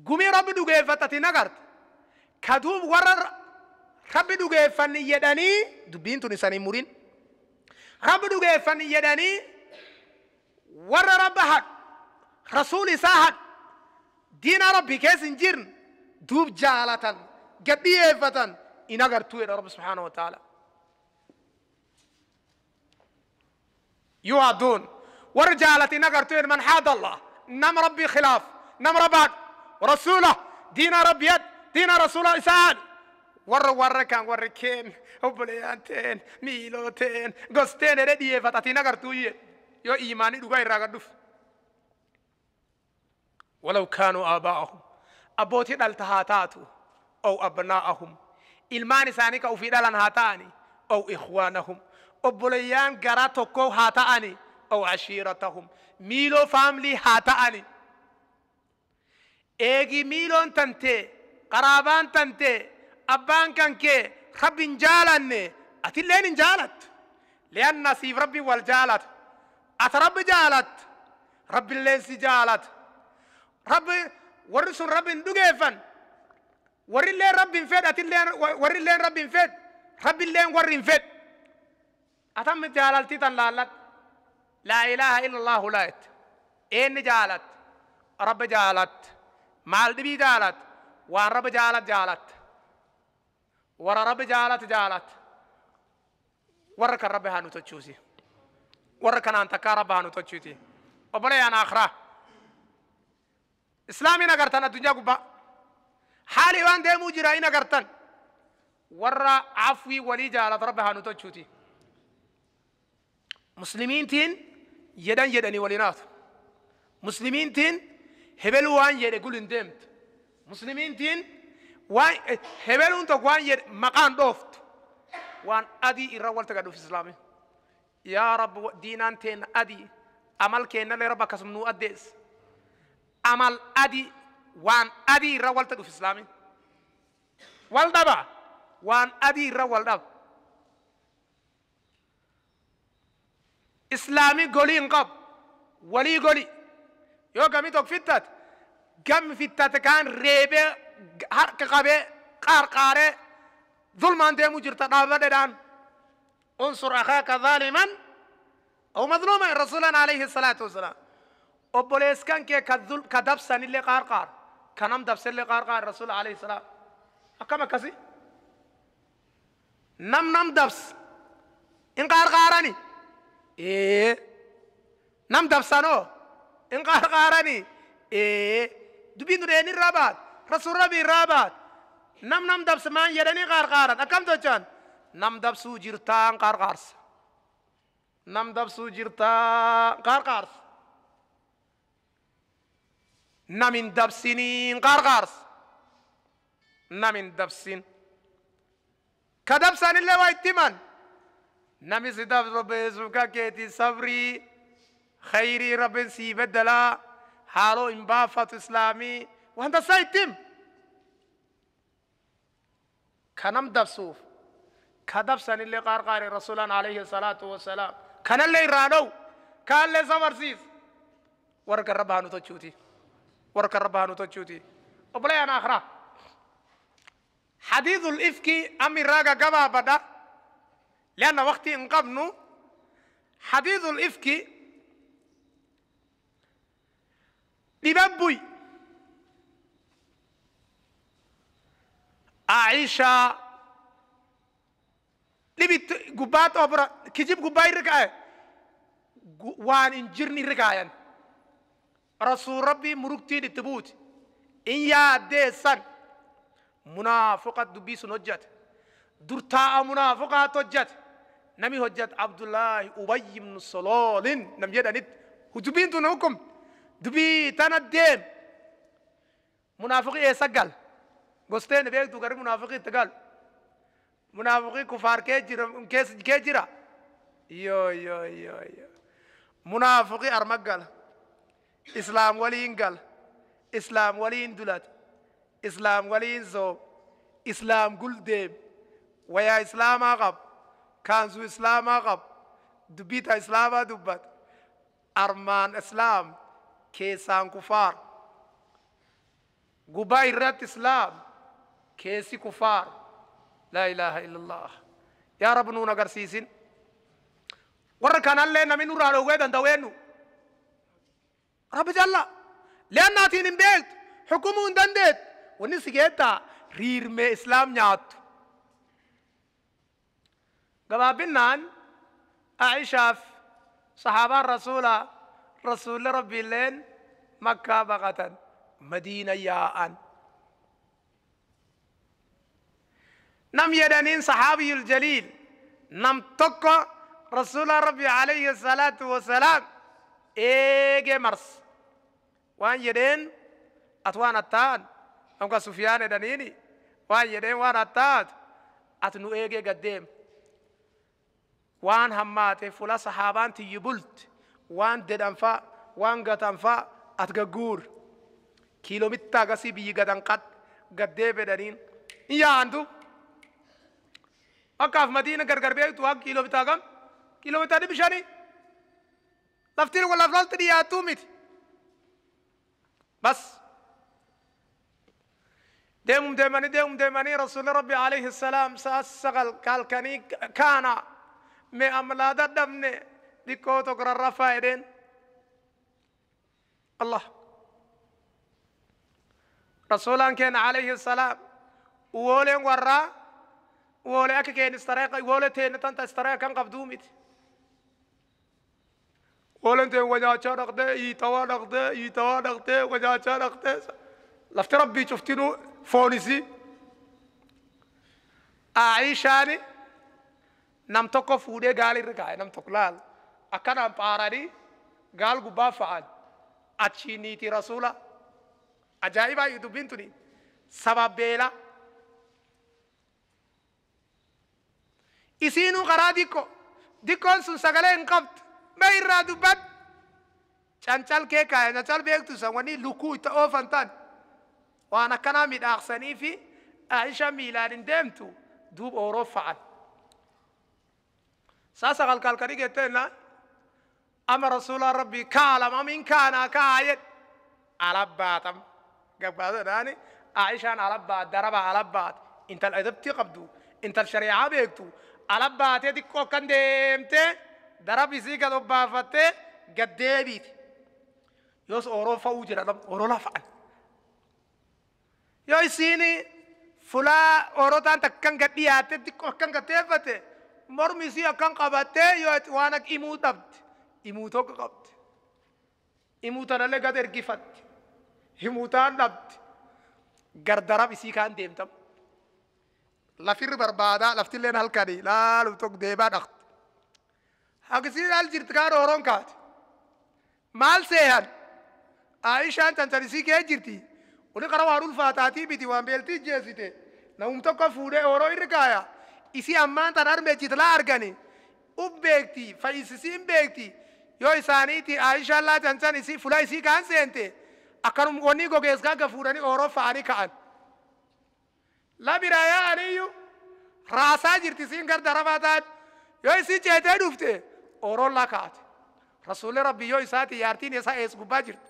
[SPEAKER 1] قومي رب دوغيفت أتنقرت كدوب ور رب دوغيفن يداني دبين تونساني مورين رب دوغيفن يداني ور رب حق رسول ساحت دين ربي كيس انجيرن دوب جالة قديفة إن أجرتو إلى رب سبحانه وتعالى يوعدون ورجالة إن أجرتو من حاد الله نم ربي خلاف نم ربك ورسوله دين ربي يد دين رسوله إسان ور ور كان ور كين وبليانتين ميلوتين غستين رديه فتاتين أجرتو يو إيماني دوغاي راغدوف ولو كانوا آباءهم أبوتي دلتهاتاتو أو أبناءهم إلمان سانيك أو في دلان هاتاني أو إخوانهم أبوليان غراتوكو هاتاني أو عشيرتهم ميلو فاملي هاتاني إيجي ميلون تنتي قرابان تنتي أبان كانكي رب جالني أتلين جالت لأن سيف ربي والجالت أترب جالت رب اللين سجالت رب ورسل رب دوغيفن وري اللين رب فد أتلين وري اللين رب فد رب اللين ورين فد أتم جالتي تنلالت لا إله إلا الله لايت إن جالت رب جالت مال دبي جالت وان رب جالت جالت ورا رب جالت جالت ورك الرب هانو تشوسي ورك أنا أنت كرب هانو تشوتي وبلا أنا آخرة إسلامي نقرتن الدنيا قبا حالي وان ديمو جراي نقرتن ورا عفوي ولي جالت رب هانو تشوتي مسلمين تين يدن يدني ولينات مسلمين تين هبلوا وان يد يقول اندمت مسلمين تين وان هبلوا انت وان يد مقام دوفت وان ادي الرول تقدو في اسلامي يا رب دينان تين ادي عمل كينا لرب كسمنو اديس عمل ادي وان ادي الرول تقدو في اسلامي والدبا وان ادي الرول دب إسلامي قولي انقب ولي قولي يو قمي توك فتت قم فتت كان ريبه حرق قبه قارقاره ظلمان دي مجرت دان انصر أخاك ظالما أو مظلوما رسولا عليه الصلاة والسلام أبوليس كان كي كدبسن اللي قارقار كنم دبسن اللي قارقار رسول عليه السلام أكما كسي نم نم دبس إن قارقارني إيه نم دبسانو إن قارقارني إيه دبين ريني رابات رسول ربي رابات نم نم دبس مان يدني قارقارن أكم توجان نم دبسو جرتان قارقارس نم دبسو جرتان قارقارس نم دبسينين قارقارس نم دبسين كدبسان اللي وايتمان نمي سيداب ربي سوكا كيتي صبري خيري ربي سي بدلا حالو امبافة اسلامي وانت سايتم كنم دبسوف كدبسان اللي قارقاري رسولا عليه الصلاة والسلام كان اللي رانو كان اللي سمرسيس ورك الرب هانو تشوتي ورك الرب هانو تشوتي وبلا انا اخرى حديث الإفك أمي راقا قبا بدا لأن وقتي انقبنو حديث الإفك لببوي Aisha dhibit gubbaat obra kijib gubbaa irra kaa'e waan hin jirne irra kaayan. Rasuul Rabbii murugtiin itti buuti. In yaaddeessan munaafiqa dubbii sun hojjate. Dur taa'a munaafiqaatu hojjate. Nami hojjate Abdullaahi Ubayy ibn Saloolin nam jedhanitti. Dubbiin tun hukum dubbii tana deem. Munaafiqi eessa gal? Gosteen beektu garri munaafiqi itti galu. Munaafiqi kufaar kee jira kee jira. Yoo yoo yoo yoo. Munaafiqi arma gala. Islaam waliin gala. Islaam waliin dulata. Islaam waliin soom. Islaam guldeem. Wayaa islaamaa qab. Kaansuu islaamaa qab. Dubbii ta islaamaa dubbata. Armaan islaam keessaan kufaar. Gubbaa irratti islaam keessi kufaar. Laa ilaaha illallah. Yaa Rabbi nuun agarsiisin. Warra kanallee namni nurraa dhowwee danda'u eenyu? Rabbi jalla. Leannaatiin hin beektu. Hukumuu hin dandeettu. Wanni si geettaa riirmee islaam nyaattu. Gabaabinnaan Aishaaf sahaabaan rasuulaa rasuulli rabbiilleen Makkaa baqatan Madiina yaa'an. Nam jedhaniin sahaabiyul jaliil nam tokko rasuula rabbi alayhi salaatu wasalaam eegee mars. Waan jedheen at waan attaan amka Sufyaan jedhaniini waan jedheen waan attaatu at nu eegee gaddeem. Waan hammaate fula sahaabaan tiyyi bulti waan dedhanfaa waan gatanfaa at gagguur. Kiiloomittaa gasii biyyi gadan qad gaddee bedhaniin hin yaa'antu. Akkaaf Madiina gargar beektu waan kiiloomitaa kam? Kiiloomitaa 500. Laftiin walaaf lafti dhiyaattuu miti. Bas. Deemum deemanii deemum deemanii rasuulli rabbi alayhi salaam sa'a 9 kaalkanii kaana mee amlaa dadhabne xiqqoo tokko rarrafaa jedheen. Allah. Rasuulaan keenya alayhi salaam uwooleen warraa uwoolee akka keenya istareeqa uwoolee teenya tanta istareeqa kan qabduu miti. Uwooleen teenya wajaachaa dhaqdee hiitawaa dhaqdee hiitawaa dhaqdee wajaachaa dhaqdee lafti rabbii cuftinuu foonisi. Aishaani nam tokko fuudhee gaala irra kaa'e nam tokko laal akkanaan paaranii gaal gubbaa fa'an achii niitii rasuula ajaa'ibaa dubbiin tuni sabab beela. Isiinuu karaa diqqoo diqqoon sun sagalee hin qabdu mee irraa dubbadhu cancal kee kaa'e cancal beektu san wanni lukkuu itti oofan tan waan akkanaa midhaaqsanii fi Aisha miilaan hin deemtu duub ooroo fa'an. Saasa kalkalkanii getteenna ama rasuula rabbii kaalama min kaanaa kaayet alabbaatam gabbaasanaani Aishaan alabbaat daraba alabbaat intal adabtii qabdu intal shari'aa beektu alabbaatee xiqqoo akkan deemtee darab isii gad obbaafattee gad deebiiti. Yoos ooroo fa'uu jira ooroo lafa'an. Yoo isiin fulaa ooroo taan takkan gad dhiyaatte xiqqoo akkan gad teeffate mormi isii akkan qabattee yoo waan akka himuu dhabde himuu tokko qabde. Himuu tanallee gad ergifatte himuu taan dhabde gardarab isii kaan deemtam. Lafirri barbaadaa laftilleen halkanii laalu tokko deemaa dhaqte. Akkasii al jirti kaan ooroon kaate. Maal seehan? Aishaan tantan isii kee jirti. Oni qara waan ulfaataatii miti waan beeltii jeessite. Namum tokko fuudhee ooroo irra kaaya. Isii ammaan tan armeechit laa argani. Uf beekti fayyisisii hin beekti. Yoo isaaniiti Aishaan laa tantan isii fula isii kaan seente. Akkanum wanni gogees kaan fuudhanii ooroo fa'anii ka'an. La biraa yaa'aniyyuu raasaa jirti isiin gar darabaa ta'an. Yoo isii ceetee dhufte ooroon laa kaa'ate. Rasuulli rabbi yoo isaati yaartiin isaa ees gubbaa jirti.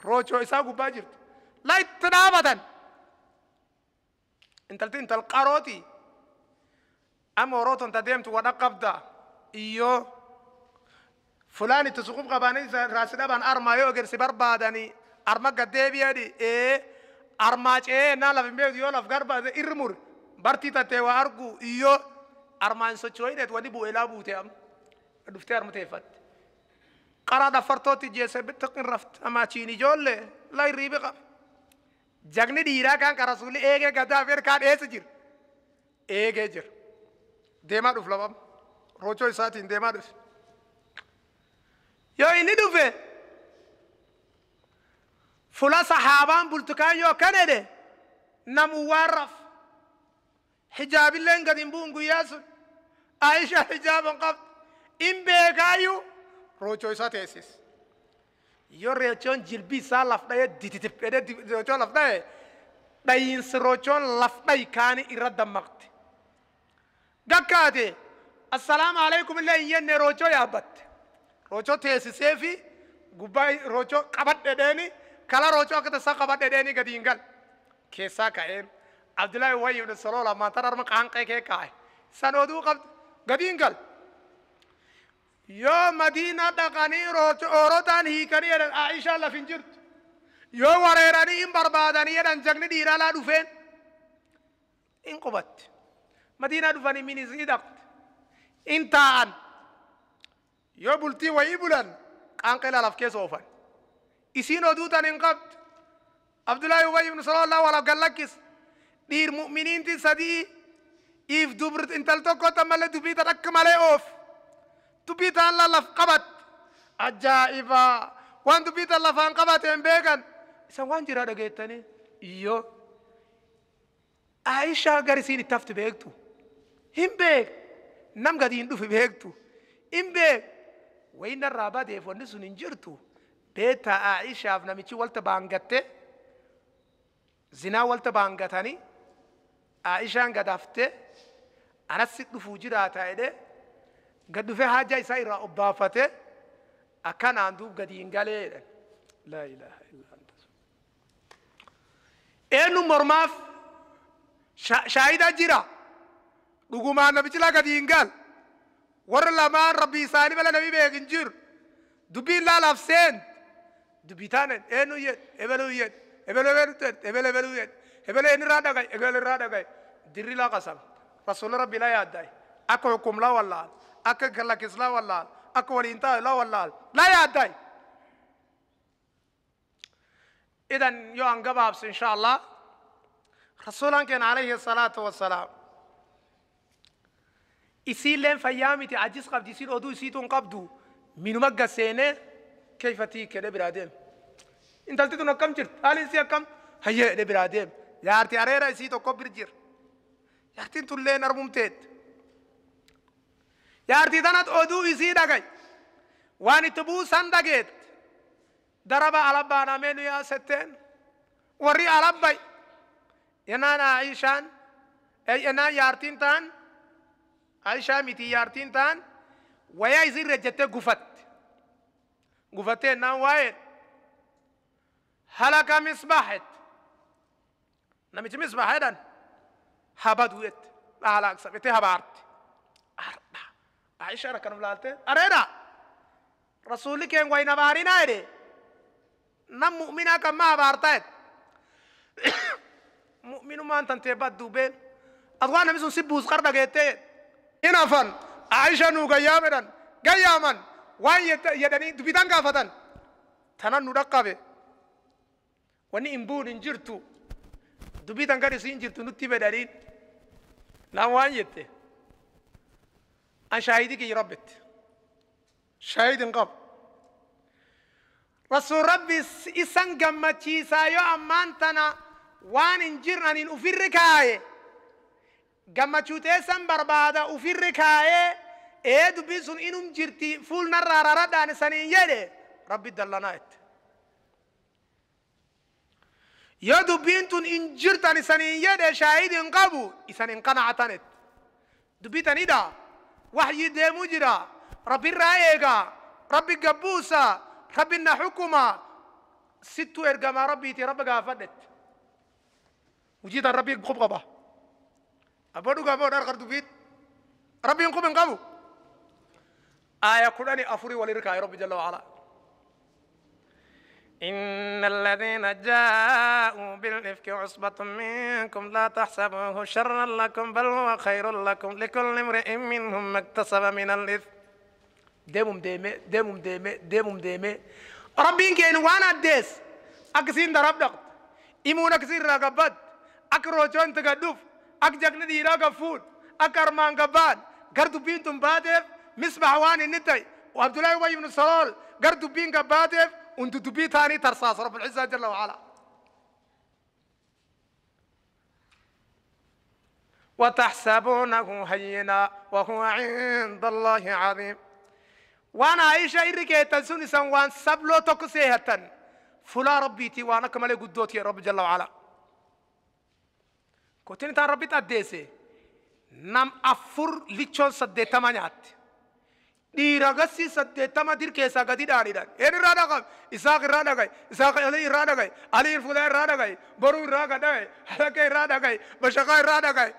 [SPEAKER 1] Roocoo isaa gubbaa jirti. La itti dhaabatan. Intalti intal qarooti. Amma oroo tonta deemtu wadha qabda. Iyyoo fulaan itti suqub qabaanii raasi dhaban armaa yoo egersi barbaadanii arma gad deebi'ani ee Armaa ce'ee naa laf hin beektu yoo laf garba irri mur bartii tattee waa argu iyyoo armaan socho'ineet wani bu'eelaa buute amma dhuftee arma teeffatte. Qaraa dhaffartootti jeesse bittiqin rafte amma achiin ijoollee la hirriibi qaba. Jagni dhiiraa kan rasuulli eegee gadaa fi kaan eessa jira? Eegee jira. Deemaa dhuf lamam. Rochoo isaatiin deemaa dhufe. Yoo inni dhufe fula sahaabaan bultukaan yoo akkan jedhe namu waan raf. Hijaabilleen gad hin bu'un guyyaa sun. Aisha hijaaba hin qabdu. In beekaayyuu rochoo isaa teessis. Yoo rochoon jilbii isaa laf dha'ee dititip jedhee rochoo laf dha'e dhayiinsi rochoon laf dhayi kaani irra dammaqte. Gakkaate assalaamu alaikum illee hin jenne rochoo yaabbatte. Rochoo teessisee fi gubbaa rochoo qabadhe dheeni kala rochoo akka tasaa qabadhe dheeni gadi hin gal. Keessaa ka'een Abdullahi Ubayy ibn Salool ammaan tan arma qaanqee kee kaa'e. San oduu qabdu gadi hin gal. Yoo Madiina dhaqanii oorotaan hiikanii jedhan Aishaa laf hin jirtu. Yoo wareeranii hin barbaadanii jedhan jagni dhiiraa laa dhufeen hin qubatte. Madiinaa dhufanii minisii dhaqte. Hin taa'an. Yoo bultii wayii bulan qaanqee laf keessa oofan. Isiin oduu tan hin qabdu. Abdullahi Ubayy ibn Salool laa walaaf gallakkis. Dhiir mu'miniinti sadii if dubri intal tokko tammalee dubbii tan akka malee oof. Dubbii tan laf qabat. Ajaa'iba! Waan dubbii tan lafaan qabate hin beekan. Isan waan jiraa dhageettanii. Iyyoo. Aishaa gar isiin itti hafti beektu. Hin beek. Nam gadi hin dhufi beektu. Hin beek. Wayi narraa badeef wanni sun hin jirtu. Beektaa Aishaaf namichi walta baangatte. Zinaa walta baangatanii. Aishaan gad haftee anassi dhufuu jiraata jedhee gad dhufee haajaa isaa irraa obbaafatee akkanaan duub gadi hin galee jedhan. Laa ilaaha illa anta. Eenyu mormaaf shaahida jira. Dhugumaan namichi laa gadi hin gal. Warra lamaan rabbii isaanii mala namni beek hin jiru. Dubbiin laalaaf seen. Dubbii taane eenyu jedhe ebeluu jedhe ebeluu ebeluu jedhe ebeluu ebeluu jedhe. Ebele inni irraa dhagaye ebele irraa dhagaye dirri laa qasam rasuula rabbi laa yaaddaye akka hukum laa wallaal akka lakkis laa wallaal akka waliin taa'e laa wallaal laa yaaddaye. Idan yoo an gabaabsu insha Allah rasuulaan keenya alayhi salaatu wassalaam isiilleen fayyaa miti ajis qabdi isiin oduu isiitu hin qabdu minuma gaseenee keeyfatii kedhe biraa deeme. Intalti tun akkam jirti haalli isii akkam hayyee jedhe biraa deeme. Jaarti areera isii tokko bir jira. Jaartiin tulleen arbumteet. Jaartii tanat oduu isii dhagay. Waan itti buusan dhageet. Daraba alabbaan ameenu yaa setteen. Warri alabbay. Yenaan Aishaan. Yenaan jaartiin taan. Aishaa miti jaartiin taan. Wayaa isii irra jettee gufatte. Gufattee naan waa'ee. Halaka misbaahet. Namichi misbaa jedhan habaduu jette dhaalaaqsa jettee habaarte. Ardha Aishaan akkanum laalte areera rasuulli keen wayin abaarinaa jedhe nam mu'minaa kan ma abaartaa jedhe mu'minumaan tantee badduu been ati waan namni sun si buus qar dhageettee jedhe. Hin hafan Aishaa nuu gayyaam jedhan gayyaaman waan jedhanii dubbitan gaafatan tanan nu dhaqqabe wanni hin buun hin jirtu. Dubbii tan gadi siin jirtu nutti bedhaniin naan waan jette an shaahidii kiyya rabbitti shaahidi hin qabu. Rasuul rabbi isan gammachiisaa yoo ammaan tana waan hin jirre aniin ufirri kaaye gammachuu teessan barbaada ufirri kaayee ee dubbiin sun inum jirti fuul narraa raradhaan isaniin jedhe rabbi dallanaa jette. Yoo dubbiin tun hin jirtan isaniin jedhe shaahidi hin qabu isan hin qana'atanet. Dubbii tanidha waxyii deemuu jira rabbirraa eega rabbi gabbuusa rabbi na xukuma sittuu ergamaa rabbiiti rabba gaafadhette. Hujii tan rabbii qub qaba. Abboo dhugaa boo dharqar dubbiin rabbiin qub hin qabu. Aaya 14 walirra kaa'e rabbi jalla wa'ala. إن الذين جاءوا بالإفك عصبة منكم لا تحسبوه شرا لكم بل هو خير لكم لكل امرئ منهم ما اكتسب من الإثم. ديمم ديمي ديمم ديمي ديمم ديمي ربي إنك وانا ديس أكسين درب دقت إيمون أكسين راقبت أكروجون تقدف أكجاك ندي راقفون أكرمان قبان قردو بينتم بادف مصباح واني نتاي وعبد الله أبي بن سلول قردو بين قبادف وانتو دبي ثاني ترصاص رب العزة جل وعلا. وتحسبونه هينا وهو عند الله عظيم. وانا عايشة إريكي تنسوني سنوان سبلو تكسيهتن فلا ربيتي وانا كمالي قدوتي يا رب جل وعلا. كنتني تان ربي تأديسي نم أفر ليتشون سدي 8 dhiira gassi 80 dir keessaa gadi dhaanidhaan. Een irraa dhaqam? Isaaq irraa dhaqay, Isaaq Ali irraa dhaqay, Ali Fulaa irraa dhaqay, Boruu irraa dhaqay, Halakee irraa dhaqay, Bashaqaa irraa dhaqay.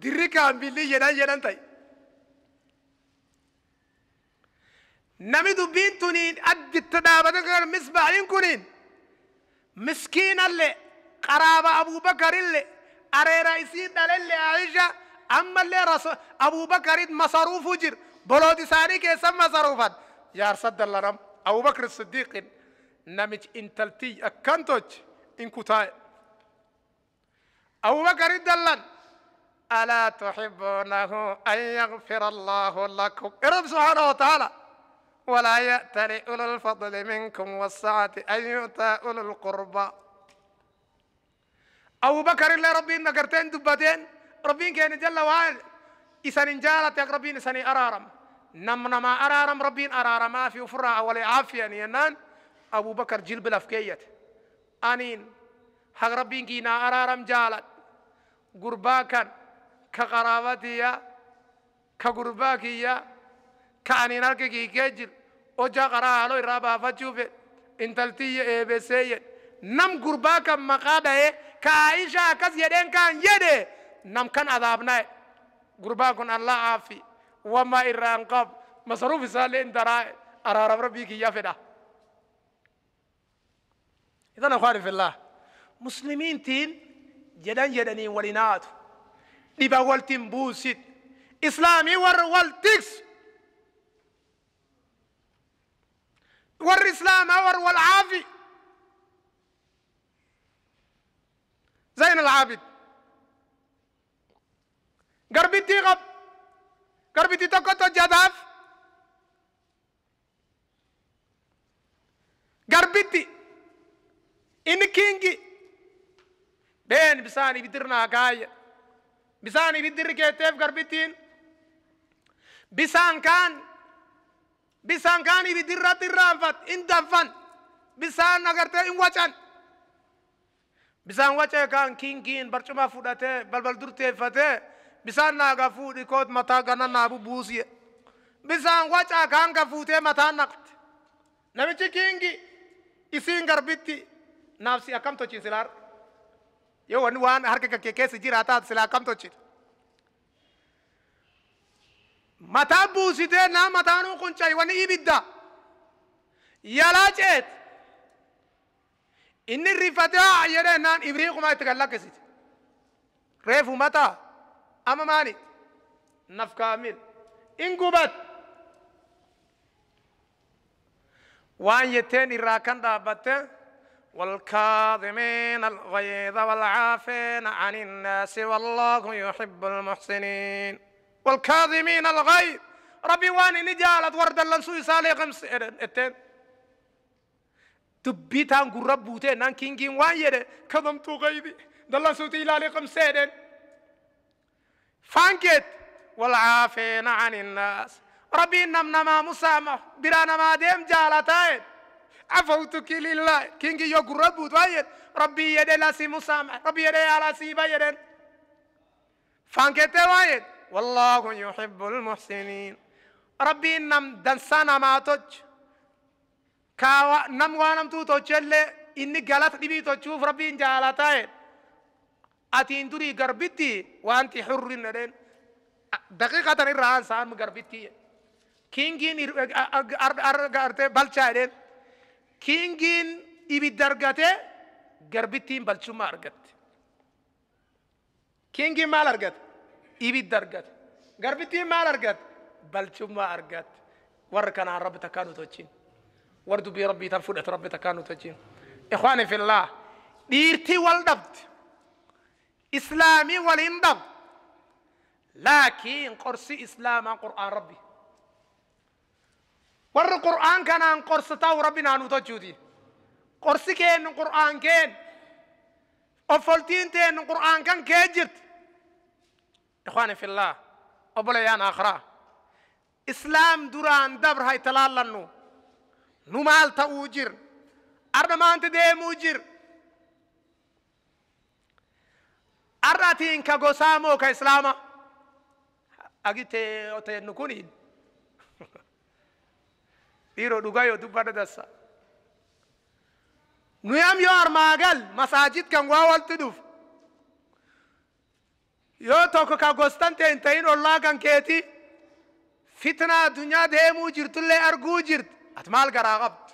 [SPEAKER 1] Dirri kaambilli jedhan jedhan ta'e. Nami dubbiin tuniin additti dhaabate kan misbaahin kuniin miskiinallee qaraaba Abuubakarillee areera isii dhalellee Aisha ammallee Abuubakarit masaruufu jira. بلود ساني كيسم مصروفا يا رصد الله رم أبو بكر الصديق نمج انتلتي أكنتوج إن كتاي أبو بكر الدلن ألا تحبونه أن يغفر الله لكم رب سبحانه وتعالى ولا يأتل أولو الفضل منكم والسعة أن يؤتى أولو القربى. أبو بكر الله ربي نقرتين دبتين ربي كان جل وعلا إسان جالت يا ربي إسان أرارم نمنا ما أرارم ربين أرارم في وفرع ولا عافية ينان أبو بكر جلب الأفكية أنين حق ربين كينا أرارم جالت قرباكا كقرابتي كقرباكيا كأنين أركي كيجل وجا قرا له رابا فتشوف انتلتي إيه بسيء نم قرباكا مقاده كعائشة كز يدين كان يده نم كان عذابنا قرباكم الله عافي وما إران قب مصروف سالين دراء أرى ربي كي يفدا. إذا أخواني في الله مسلمين تين جدان جداني ولينات لبا والتين بوسيت إسلامي ور والتكس ور إسلام ور والعافي زين العابد قربتي غب قربتي تكتو جداف قربتي إن كينجي بين بساني بدرنا كاية بساني بدر كيتف قربتين بسان كان بسان كان بدر رات إن دفن بسان أغرتي إن وچن بسان وچه كان كينجين برچما فودته بلبل درته فته bisaan naaga fuudhi koot mataa gana naabu buusiye bisaan wacaa kaan ka fuutee mataa naqte namichi kingi isiin garbitti naafsi akkam tolchin silaar yoo wanni waan harka kakkee keessa jiraa taate silaa akkam tolchite mataa buusitee naa mataanuu quncay wanni ibidda yalaa ceet inni rifatee jedhee naan ibriiqumaa itti kan lakkisite reefu mataa أما ماني نف كامل إن قبت وان يتين إراكان دابته والكاظمين الغيظ والعافين عن الناس والله يحب المحسنين. والكاظمين الغيظ ربي وان نجالت ورد لنسو سالي خمس اتين دبيتان قرب بوتين نان كينجين وان يده كظمت غيظي دلنسو تيلالي خمسين فانكت والعافين عن الناس ربي نمنا مسامح برانا ما ديم جالتين عفوتك لله كينجي يقرب وتويد ربي يدي لاسي مسامح ربي يدي على سيبا يدين فانكت وايد والله يحب المحسنين. ربي نم دنسانا ما توج كاوا نم وانم تو توجل إني غلط دبي توجوف ربي جالتين أتين دري غربتي وأنت حر ندين دقيقة الرهان سام غربتي كينجين أرتي بلشايدين Kingiin ibidda argate, garbittiin balchummaa argatte. Kingiin maal argate? Ibidda argate. Garbittiin maal argatte? Balchummaa argatte. Warra kanaan Rabbi takkaa nu tolchin. Warra dubbii Rabbii tan fudhate Rabbi takkaa nu tolchin. Ikhwaani fillah, dhiirtii wal dhabde, islaamii waliin dhabde, laakiin qorsi islaamaa Qur'aan Rabbi. Warri Qur'aan kanaan qorsa ta'u Rabbi naanuu tolchuuti. Qorsi keennu Qur'aan keen, offoltiin teennu Qur'aan kan kee jirti. Ikhwaani fillah, obboleeyyan akhiraa, islaam duraan dabra hay talaallannu, nu maal ta'uu jir, arda maanti deemuu jir. Arda atiin ka gosaa moo ka islaama? Agi teennu kuniin dhiiroo dhugaa yoo dubbadha dassa. Nuyam yoo armaa gal masaajid kan waa walti dhuf, yoo tokko ka gostan ta'e hin ta'in ollaa kan keeti fitna addunyaa deemuu jirtullee arguu jirti, ati maal garaa qabdi?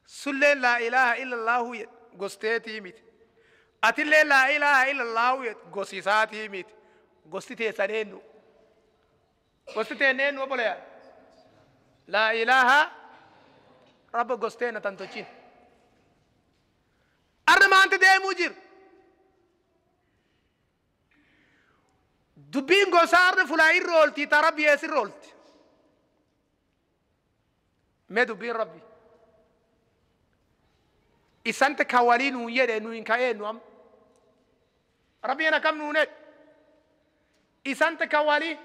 [SPEAKER 1] Sulleen laa ilaaha illallahu jedhe gosteetii miti, atillee laa ilaaha illallahu jedhe gosisaatii miti. Gosti teessan eenyu? Gosti teen eenyu obboleeyyan? Laa ilaaha Rabba gosteen tan tolchin. Arra maanti deemuu jir? Dubbiin gosaa arra fulaa irra oolti, ta Rabbi ees irra oolti? Mee dubbiin Rabbi isante ka walii nuun jedhe nuyin ka eenyu am? Rabbiin akkam nuun jedhe? Isante ka walii,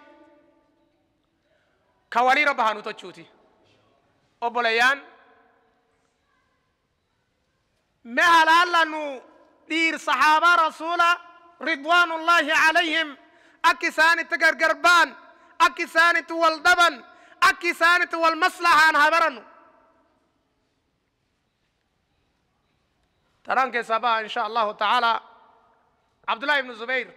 [SPEAKER 1] ka walii Rabba haa nu tolchuuti. Obboleeyyan, mee halaallannu dhiir sahaabaa rasuula ridwaanullaahi alayhim, akka isaan itti gargar ba'an, akka isaan itti wal dhaban, akka isaan itti wal maslahaan haa barannu. Tanaan keessaa ba'a insha Allahu ta'ala. Abdullah ibn Zubayr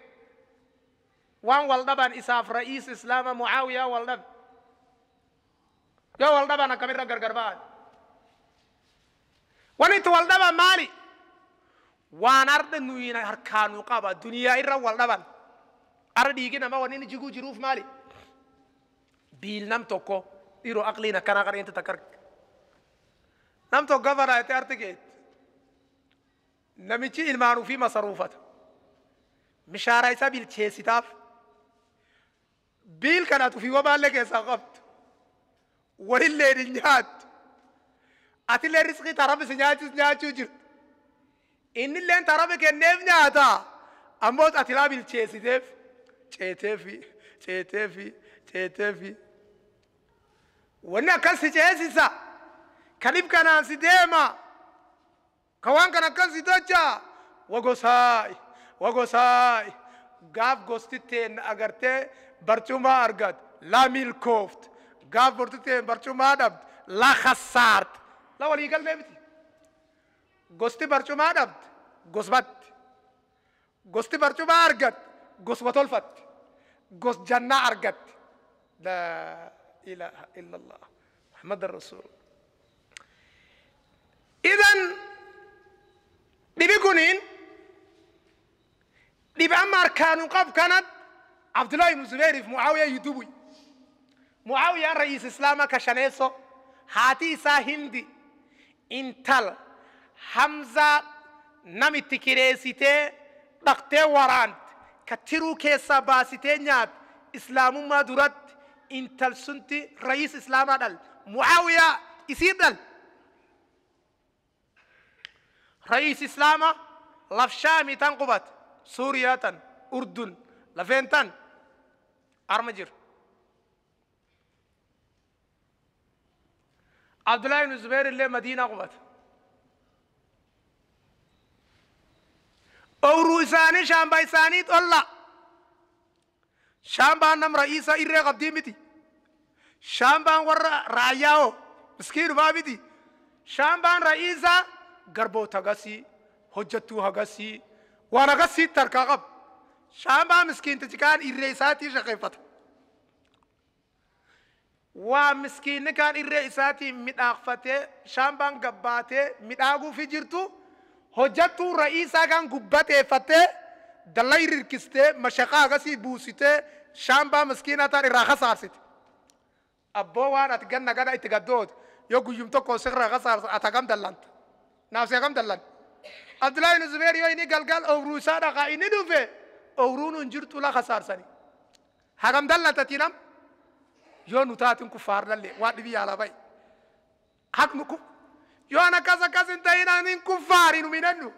[SPEAKER 1] waan wal dhaban isaaf ra'iis islaama Mucaawiyaa wal dhabe. Yoo wal dhaban akkamirra gargar ba'an? Wanni itti wal dhaban maali? Waan arda nuyi harkaa nu qaba duniyaa irra wal dhaban. Arra dhiigi nama wanni inni jiguu jiruuf maali? Biil nam tokko dhiiroo aqliin akkanaa qareentu takka arge. Nam tokko gafanaa itti arti geetti. Namichi ilmaan ofii masaruufata. Mishaara isaa bilcheessitaaf. Biil kanatu fi wabaallee keessaa qabdu. Walillee hin nyaattu. Atillee rizqii tarabi si nyaachis nyaachuu jirtu. Innilleen tarabi kenneef nyaata. Ammoo atilaa bilcheessiteef ceeteefi ceeteefi ceeteefi. Wanni akkas si ceesisa. Kalib kanaan si deema. Ka waan kana akkas si tolcha. Wagosaa'i wagosaa'i. Gaaf gosti teen agartee barcuma argat la milkooft. Gaaf borti teen barcumaa dhabd la khassaart. La walii galmee miti. Gosti barcumaa dhabd gosbatti. Gosti barcumaa argat goswa tolfatti. Gos jannaa argatti. La ilaha illallah Muhammad Rasul. Idan dhibi kuniin dhibi amma harkaanu qab kanat Abdullah ibn Zubayr fi Muawiya yudubuy. Muawiyaan ra'iis islaamaa ka shaneesso, haati isaa Hindi, intal Hamzaa namitti kireessitee dhaqtee waraante, ka tiruu keessaa baasitee nyaate islaamummaa duratti, intal sunti ra'iis islaamaa dhal. Muawiyaa isii dhal. Ra'iis islaamaa laf Shaamii tan qubate, Suuriyaa tan, Urdun lafeen tan arma jira. Abdullah ibn Zubayr illee Madiinaa qubate. Owruu isaanii shaambaa isaanii xolla. Shaambaan nam ra'iisa irree qabdii miti. Shaambaan warra raayyaa hoo miskiinumaa miti. Shaambaan ra'iisa garboota hagasii, hojjettuu hagasii, waan hagasiitti harkaa qaba. Shaambaa miskiintichi kaan irree isaatii shaqeeffata. Waa miskiinni kaan irree isaatiin midhaaqfatee shaambaan gabbaatee midhaaguufi jirtu hojjattuu ra'iisaa kan gubbateeffattee dallaa hirkistee mashaqaa akkasii buusitee shaambaa miskiinaa ta'an irraa kasaarsite. Abboo waan ati ganna gana itti gaddoote yoo guyyum tokko sirraa kasaarsa ati hagam dallanta? Naaf si hagam dallan? Abdullahi ibn Zubeer yoo inni galgal ooyruu isaa dhaqaa inni dhufe ooyruun hin jirtu la kasaarsani. Hagam dallanta tinam? Yoo nu taatin kuffaar lalle waan dhibii yaala ba'i. Haqnu ku yoo an akkas akkas hin ta'in ani kuffaari nu minannu.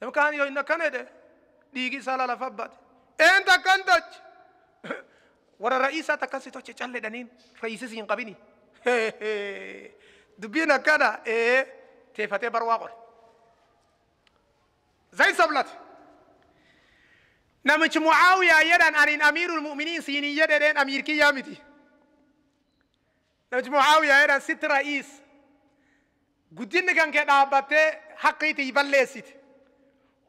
[SPEAKER 1] Namni kaan yoo inni akkana jedhe dhiigi isaa lalafa baate. Eenta akkan tochi? Warra ra'iisaa takkas toche calle dhaniin ra'iisis hin qabini. Dubbiin akkana ee teeffatee barwaa qore. Zay sablate. Namichi Mucaawiyaa jedhan aniin amiirul mu'miniin siinin jedheen amiir kiyyaa miti. Namichi Mucaawiyaa jedhan sitti ra'iis. Guddinni kan kee dhaabbattee haqqiitii balleessite.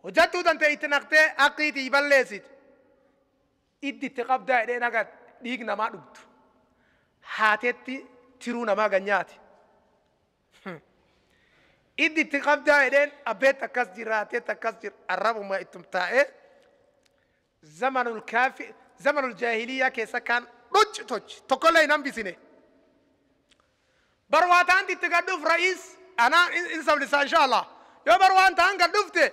[SPEAKER 1] Hojjattuu tantee itti naqxee haqqiitii balleessite. Iddi itti qabdaa jedhee naga dhiig namaa dhugdu. Haatetti tiruu namaa ganyaati. Iddi itti qabdaa jedheen abbeetti akkas jira haatetti akkas jira arrabuma ittum taa'ee zamanul kaafi zamanul jaahiliyaa keessa kan dhucci tochi tokkollee hin hambisine. Barwaataan itti gadhuuf ra'iis anaa in sablisa inshallah. Yoo barwaan ta'an gadhufte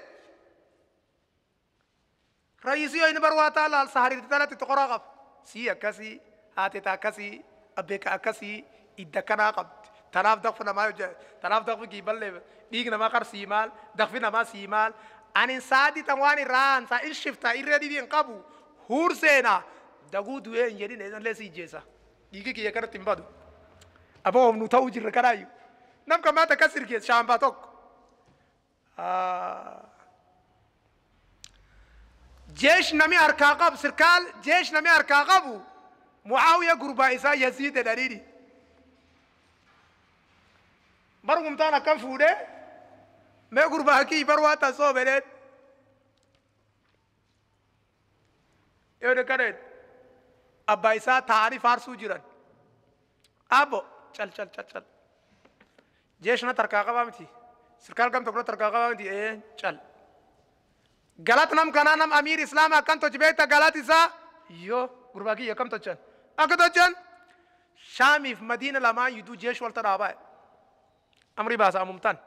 [SPEAKER 1] ra'iisii yoo inni barwaataa laal sahariirti talatti toqoraa qaba. Sii akkasii haateta akkasii abbeeka akkasii idda kanaa qabdi. Tanaaf daqfi namaa hojjeta. Tanaaf daqfi kiiballee dhiig namaa qar sii maal daqfi namaa sii maal. Ani saadi tan waan irraa ansaa in shifta irree dhibii hin qabu huur seenaa daguu du'ee hin jedhin illee si ijjeessa. Dhiigi kiyya kanatti hin badu. Aboo nu ta'uu jirra kanaayyuu. Nam kan maata akkas hirkeessa shaambaa tokko. Jeesh nami harkaa qabu sirkaal jeesh nami harkaa qabu Mucaawiya gurbaa isaa Yaziid jedhaniini. Barumtaan akkam fuudhee mee gurbaa kii bar waan tan soobedheen. Yoo kadheen abbaa isaa taa'anii faarsuu jiran. Abbo cal cal cal cal. Jeesh na tarkaa qabaa miti. Sirkaal gam tokko na tarkaa qabaa miti ee cal. Galat nam kanaa nam amiir islaama akkam tochi beekta galat isaa yoo gurbaa kiyya akkam tochan. Akka tochan Shaamiif Madiina lamaan yidduu jeesh walta dhaabaa. Amri baasa amumtaan.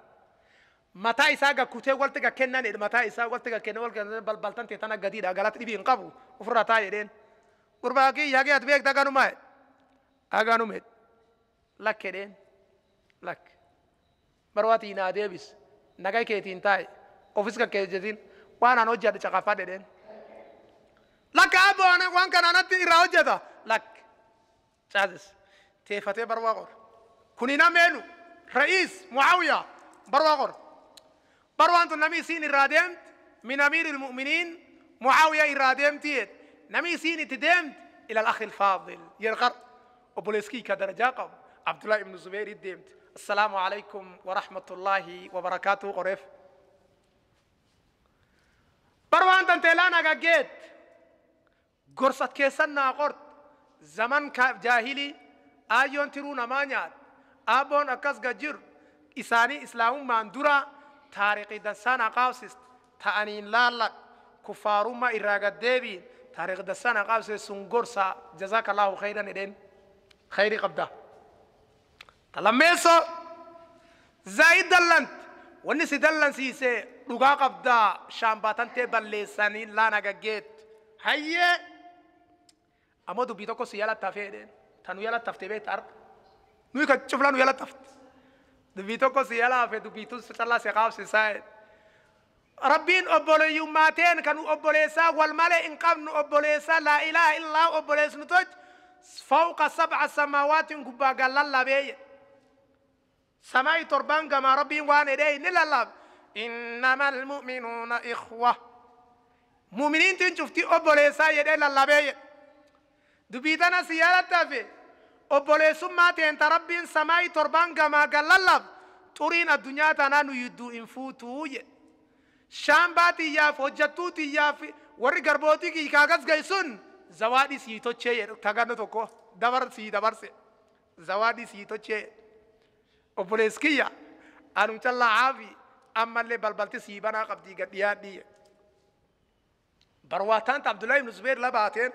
[SPEAKER 1] Mataa isaa gakkutee walti gakkennan jedhe mataa isaa walti gakkenne walti gakkenne balbaltan ta'e tana gadiidha galata dhibii hin qabu ofirraa taa jedheen. Gurbaa kiyya hagee ati beekta aganumaa aganume lakk jedheen lakk. Barwaatii naa deebis nagaa keetiin taa'e ofis kakkee jedhin waan an hojjedhe caqafaa jedheen. Lakka abbo waan kana anatti irraa hojjeta lakk caasis teeffatee barwaa qora. Kuni nameenu ra'iis Mucaawiyaa barwaa qora. Barwaan tun namni isiin irraa deemte min amiiril mu'miniin Mucaawiyaa irraa deemti jedhe. Namni isiin itti deemte ila al-akhi al-faadil yerqar obboleeskii ka darajaa qabu Abdullah ibn Zubeer itti deemte. Assalaamu alaikum wa rahmatullahi wa barakaatuhu qoreef. Barwaan tan teelaan agaggeet gorsat keessan naa qort zaman jaahilii aayyoon tiruu namaa nyaat abboon akkas gajjiru isaanii islaamummaan dura taariqii dansaa qaabsist ta'aniin laallaq kuffaarummaa irraa gaddeebiin taariqii dansaa qaabsist sun gorsa jazaakallaahu khayran jedheen khayrii qabda. Lammeessoo zaayid dallant wanni si dallansiise dhugaa qabdaa shaambaatantee balleessanii laana gaggeet hayyee ammoo dubbii tokko si yalatti hafee jedheen tanu yalatti haftee beekta arga nuyi kan cufla nu yalatti hafte dubbii tokko si yala hafe dubbii tun callaa si qaabsisaa jedhe. Rabbiin obboleeyyummaateen kan obboleessaa wal malee hin qabnu obboleessaa laa ilaaha illaa obboleessnu toj fawqa sab'a samaawaatiin gubbaa gallan labee سماي تربان كما ربي وان إليه نلالب إنما المؤمنون إخوة مؤمنين تنشفتي أبوليسا يدي للبي دبيتنا سيالة في أبوليسو ما تنت ربي سماي تربان كما قلالب تورين الدنيا تنانو يدو انفوتو شامباتي ياف hojjattuuti yaaf warri garbootii kii kaagas gaysun zawaadhi sii tochee jedhu taganno tokko dabarsii dabarse zawaadii sii tochee obboleessi kiyya anum callaa caafi ammallee balbalti sii banaa qabdii gad dhiyaadhii barwaataan Abdullahi ibn Zubeer labaateen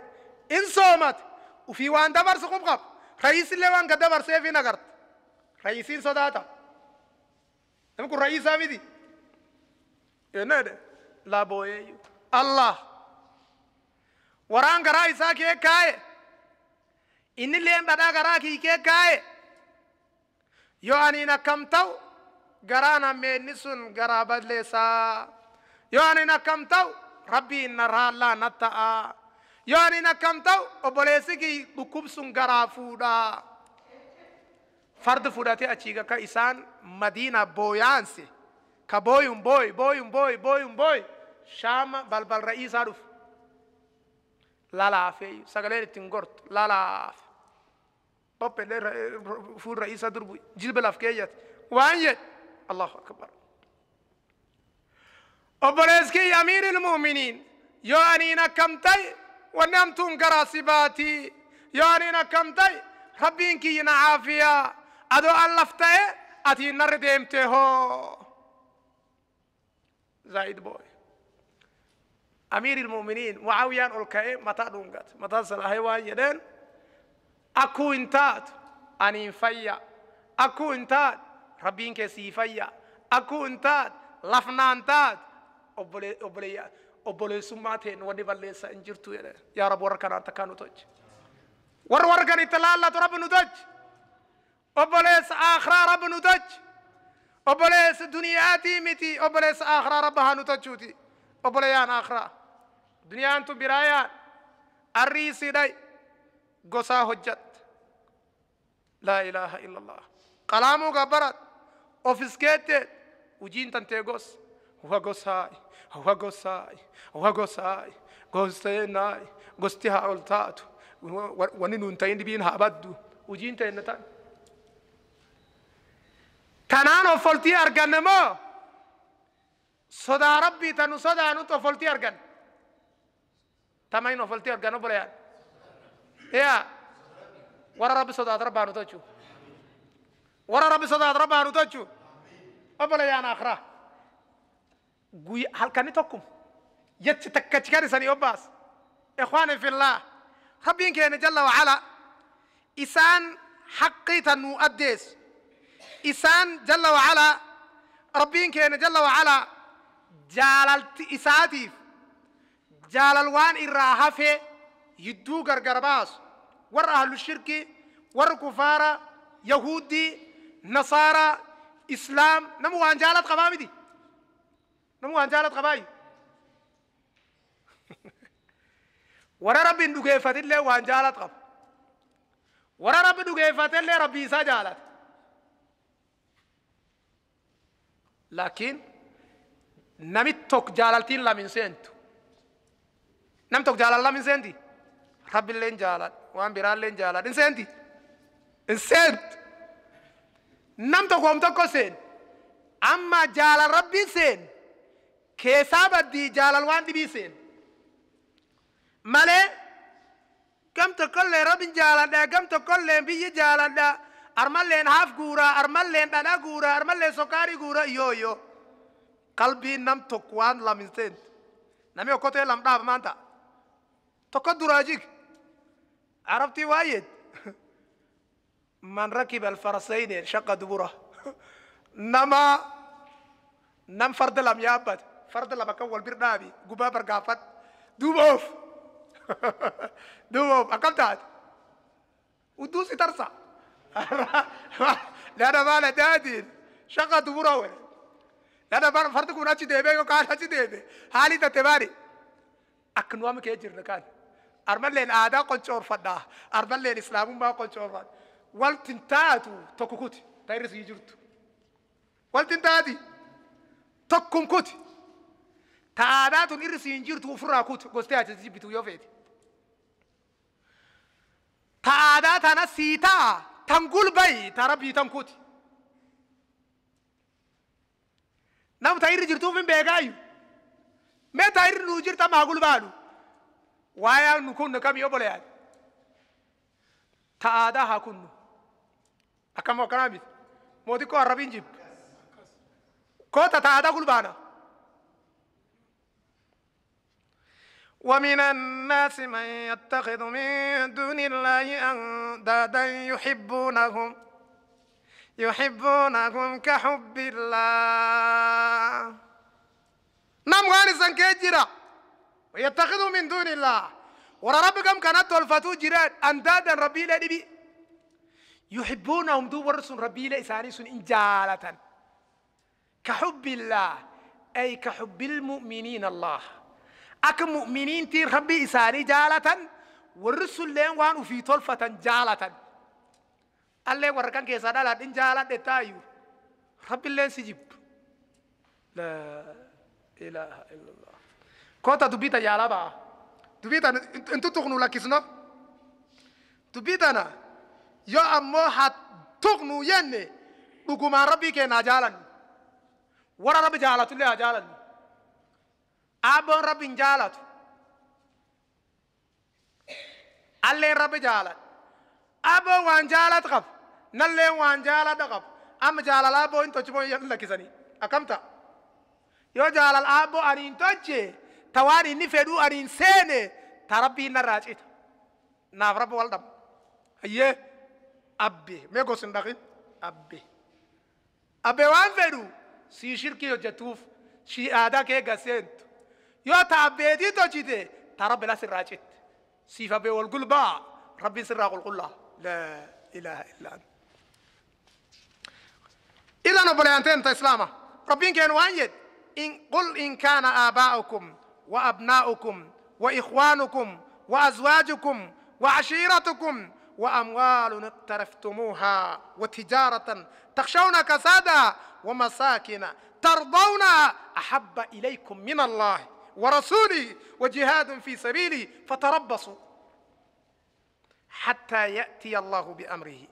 [SPEAKER 1] in soomate ufii waan dabarsu qub qab ra'iisillee waan gad dabarseef hin agarte ra'iisiin sodaata namni kun ra'iisaa miti yenneedhe labooyeeyyu Allah waraan garaa isaa kee kaaye innilleen dhadhaa garaa kii kee kaaye yoo aniin akkam ta'u garaan hammeenni sun garaa balleessaa yoo aniin akkam ta'u rabbiin narraallaa na ta'a yoo aniin akkam ta'u obboleessi kii dhukkubsun garaa fuudhaa fardi fudhatee achii akka isaan madiina booyaanse ka booyun booy booyun booy booyun booy shaama balbal ra'iisaa dhufu lalaafee sagaleen ittiin gortu lalaafe boppellee fuul ra'iisaa durbu jilba laf keeyyate waan jedhe allahu akbar obboleessi kiyya amiiril mu'miniin yoo aniin akkam ta'e wanni hamtuun garaa si baatii yoo aniin akkam ta'e rabbiin kiyya na caafiyaa adoo an laf ta'e atiin narra deemte hoo zaa'id booy amiiril mu'miniin mucaawiyaan ol ka'ee mataa dhungate mataa salahee waan jedheen akkuu hin taatu aniin fayya akkuu hin taatu rabbiin kee sii fayya akkuu hin taatu lafnaan taatu obboleessummaa ta'een wanni balleessaa hin jirtu jedhe yaa rabbi warra kanaan takkaa nu tolche warra warra kan itti laallatu rabbi nu tolche obboleessa akhiraa rabbi nu tolche obboleessa duniyaatii miti obboleessa akhiraa rabbi haa nu tolchuuti obboleeyaan akhiraa duniyaan tun biraayaan arriisii dhay gosaa hojjatte laa ilaaha illallah qalaamuu gabbarat ofis keetteet hujiin tantee gos huwa gosaay huwa gosaay huwa gosaay gosteenaay gosti haa ol taatu wanni nuun ta'in dhibiin haa baddu hujiin ta'inna ta'an tanaan offoltii arganne moo sodaa rabbii tanu sodaanutti offoltii arganne tamayin offoltii arganne obboleeyaan yaa warra rabbi sodaata rabbaa nu tolchu warra rabbi sodaata rabbaa nu tolchu obboleeyaan akhiraa guyya halkani tokkum jechi takkachi kan isanii obbaas ikhwaani fillah rabbiin keenya jalla wacala isaan haqqii tan nuu addeessu isaan jalla wacala rabbiin keenya jalla wacala jaalalti isaatiif jaalal waan irraa hafe yidduu gargar baasu warra ahlu shirki warra kufaara yahuudii nasaara islaam namu waan jaalat qabaa miti namu waan jaalat qabaayu warra rabbiin dhugeeffatillee waan jaalat qaba warra rabbi dhugeeffatillee rabbii isaa jaalata laakiin namni tokko jaalaltiin lam hin seentu nam tokko jaalal lam hin seenti rabbilleen jaalad waan biraalleen jaalad hin seenti hin seentu nam tokko hom tokko seen amma jaalal rabbii seen keessaa baddii jaalal waan dhibii seen malee gam tokkollee rabbin jaaladha gam tokkolleen biyyi jaaladha armalleen haaf guuraa armalleen dhadhaa guuraa armalleen sokaarii guuraa yoo yoo qalbiin nam tokko waan lam hin seentu namni okkotee lam dhaaba maan ta'a tokko duraa jig arabtii waayeen man rakiba alfarasayni shaqa dubura nama nam farda lam yaabbate farda lama kan wal bir dhaabi gubaa bargaafat duuba oof duuba oof akkam taate udduu si tarsa lana maala daatiin shaqa dubura wele lana fardi kun achi deebee yookaan achi deebe haali tatte maali akka nu amma kee jirra kaan armalleen aadaa qoncoorfadhaa armalleen islaamummaa qoncoorfadha waltin taatu tokko kuti ta irra sii jirtu waltin taati tokkum kuti ta aadaa tun irra siin jirtu ofirraa kuti gostee ati jibbitu yoo feete ta aadaa tana sii ta'a tan gulbayi ta rabbii tan kuti nam ta irra jirtuuf hin beekaayu mee ta irra nuu jirta maa gulbaanu waayaan nu kun kam yoo boleyaani Ta aadaa haa kunnu. Akkam akkanaa miti. Mootii koo arrabiin jibba. Koota ta aadaa gulbaana. ومن الناس من يتخذ من دون الله أندادا يحبونهم كحب الله. نعم غاني سنكجرا ويتخذ من دون الله وربكم كانت الفتو جيران أندادا ربي لا دبي يحبونهم دو ورسون ربي لا إسانيسون إن جالة كحب الله أي كحب المؤمنين الله. أك مؤمنين تي ربي إساني جالة والرسل لين وان في طلفة جالة الله وركان كيسا دالة إن جالة دتايو ربي لين سجيب. لا إله إلا الله. كوتا دبيتا يا با دبيتا انتو تغنو لكسنا دبيتا نا يا أمو هات تغنو يني بقوم ربي كنا جالن ورا ربي جالة اللي جالن أبون ربي جالت الله ربي جالت أبو وان جالت قف نلي وان جالت قف أم جالل أبو انتو تبون يلكسني أكمتا يو جالل أبو أني انتو تواني نفدو أني سيني تربي نراجعت ناف رب والدم هي أبي ميغو سندقين أبي أبي وان فدو سي شركي يجتوف شي آدا كي غسنت يو تابيدي توجيته تربي لا سراجت سيفا بي والقلبا ربي سرا قل لا إله إلا أنت. إذا نبلي أنت إسلاما ربين كان وانيد إن قل إن كان آباؤكم وأبناؤكم وإخوانكم وأزواجكم وعشيرتكم وأموال اقترفتموها وتجارة تخشون كسادها ومساكن ترضونها أحب إليكم من الله ورسوله وجهاد في سبيله فتربصوا حتى يأتي الله بأمره.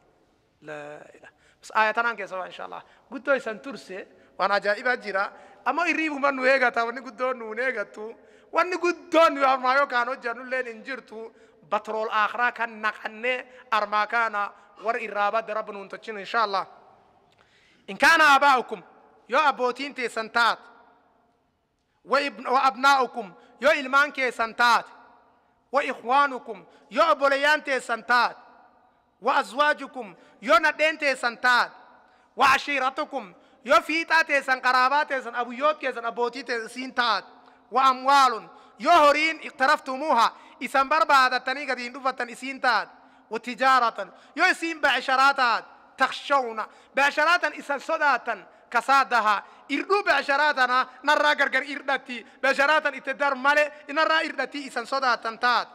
[SPEAKER 1] لا إله. بس آية تنانك سوا إن شاء الله. قلت إسان ترسي وأنا جائبة جرا أما إريب من نويغتا وأني قدون نويغتو وأني قدون أرمايو كانوا جنو لين إنجرتو بترول آخرا كان نقني أرما كان ور إرابة درب نونتشين إن شاء الله. إن كان آباؤكم يو أبوتين تي سنتات وأبناؤكم يو إلمان كي سنتات وإخوانكم يو أبوليان تي سنتات وأزواجكم يو ندين تي سنتات وعشيرتكم يو فيتا تي سن قرابات تي سن أبويوت كي سن أبوتي تي سنتات وأموال يو هورين اقترفتموها إسان بربادة تنيقة دين دفة إسين تات وتجارة يو إسين بعشراتات تخشون بعشرات إسان صداتا كسادها إردو بعشراتنا نرى غرغر إردتي بعشرات إتدار مالي نرى إردتي إسان صداتا تات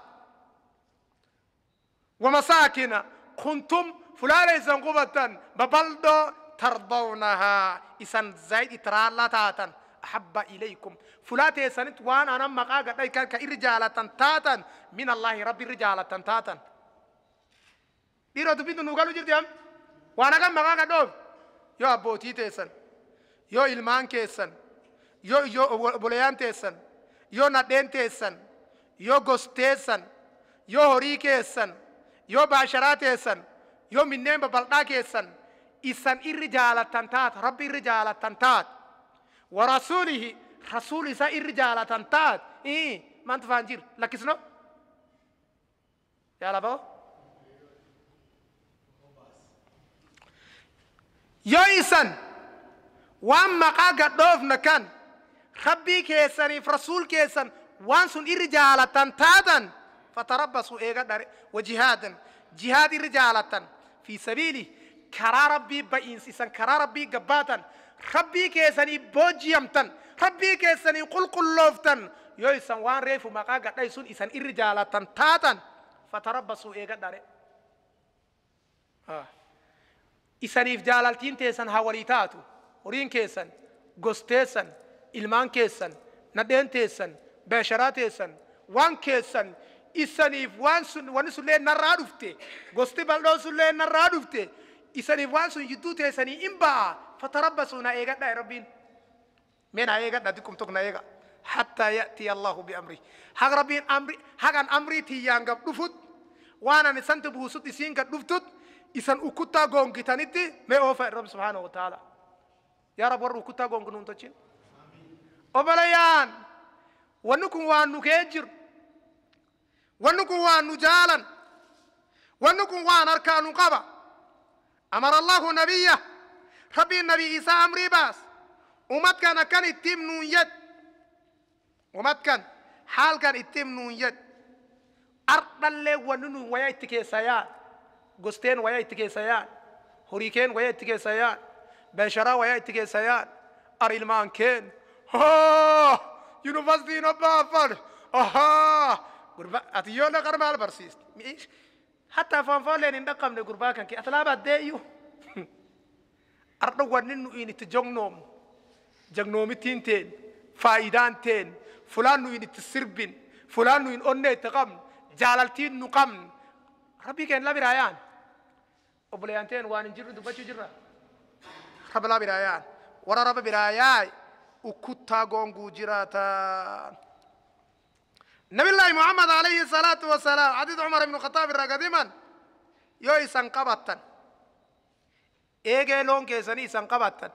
[SPEAKER 1] ومساكن كنتم فلان إسان قبة ببلدو ترضونها إسان زايد إترالا تاتا أحب إليكم فلاتي سنت وان أنا مقاقة كان كإرجالة تاتا من الله رب الرجالة تاتا ديرو تبينو نوغالو جرتي وانا كان مقاقة دوف يو أبوتي تيسن يو إلمان كيسن يو بوليان تيسن يو ندين تيسن يو غوس تيسن يو هوري كيسن يو باشرات تيسن يو منين ببلدا كيسن إسان الرجالة تنتات ربي الرجالة تنتات ورسوله رسول إسان الرجالة تنتات إيه ما أنت فانجير لكسنو يا لبو يو إسان وان مقا قدوف نكان ربي كيسان رسول كيسان وان سن الرجالة تنتاتا فتربصوا إيغا وجهادا جهاد الرجالة في سبيله كرا ربي بإنس إسان كرا ربي قباتا ربي كيساني بوجيمتن ربي كيساني قل قلوفتن يو إسان وان ريفو مقا قدوف إسان الرجالة تنتاتا فتربصوا إيغا داري إسانيف جالالتين تيسان هاوليتاتو هورين كيسان غوستيسان إلمان كيسان ندين تيسان بشرات تيسان وان كيسان إسانيف وان سن وان سن نرى رفتي غوستي بالدو سن نرى رفتي إسانيف وان سن يدو تيساني إمبا فتربصوا نايغا داي ربين من نايغا دادكم توك نايغا حتى يأتي الله بأمره حق ربين أمري حق أن أمري تيانغ رفوت Waan ani santi buusut isiin gad dhuftut isan ukuttaa goongitanitti mee oofa Rabbi subhaanahu wa ta'ala. Yaa Rab, warra ukuttaa goongu nuun tolchin. Obboleeyyaan, wanni kun waan nu kee jiru, wanni kun waan nu jaalan, wanni kun waan harkaa nu qaba. Amara Allahu nabiyya, Rabbiin nabii isaa amrii baas umat kan akkan itti himnuun jedh, umat kan haal kan itti himnuun jedh. Ardhallee wanni nu waya itti keessa yaan, gosteen waya itti keessa yaan, horii keen waya itti keessa yaan, beesharaa waya itti keessa yaan, ar ilmaan keen yuunivarsiitiin abbaa ahaa gurba ati yoo naqar maal barsiisti? Hatta afaan foolleen hin dhaqqabne. Gurbaa kan kee atlaa baddee iyyuu. Ardha wanni nu itti jognoomnu, jagnoomittiin teen, faayidaan teen, fulaan nu itti sirbin, fulaan nu hin onne itti qabnu, jaalaltiin nu qabnu Rabbii keen la biraa yaan. Obboleeyyan teen, waan hin jirru dubbachuu jirra. Rabbi la biraa yaan, warra Rabbi biraa yaay ukuttaa goonguu jiraatan. نبي الله محمد عليه الصلاة والسلام، حديث عمر بن الخطاب الرقديما، yoo isan qabattan, eegee loon keessanii isan qabattan,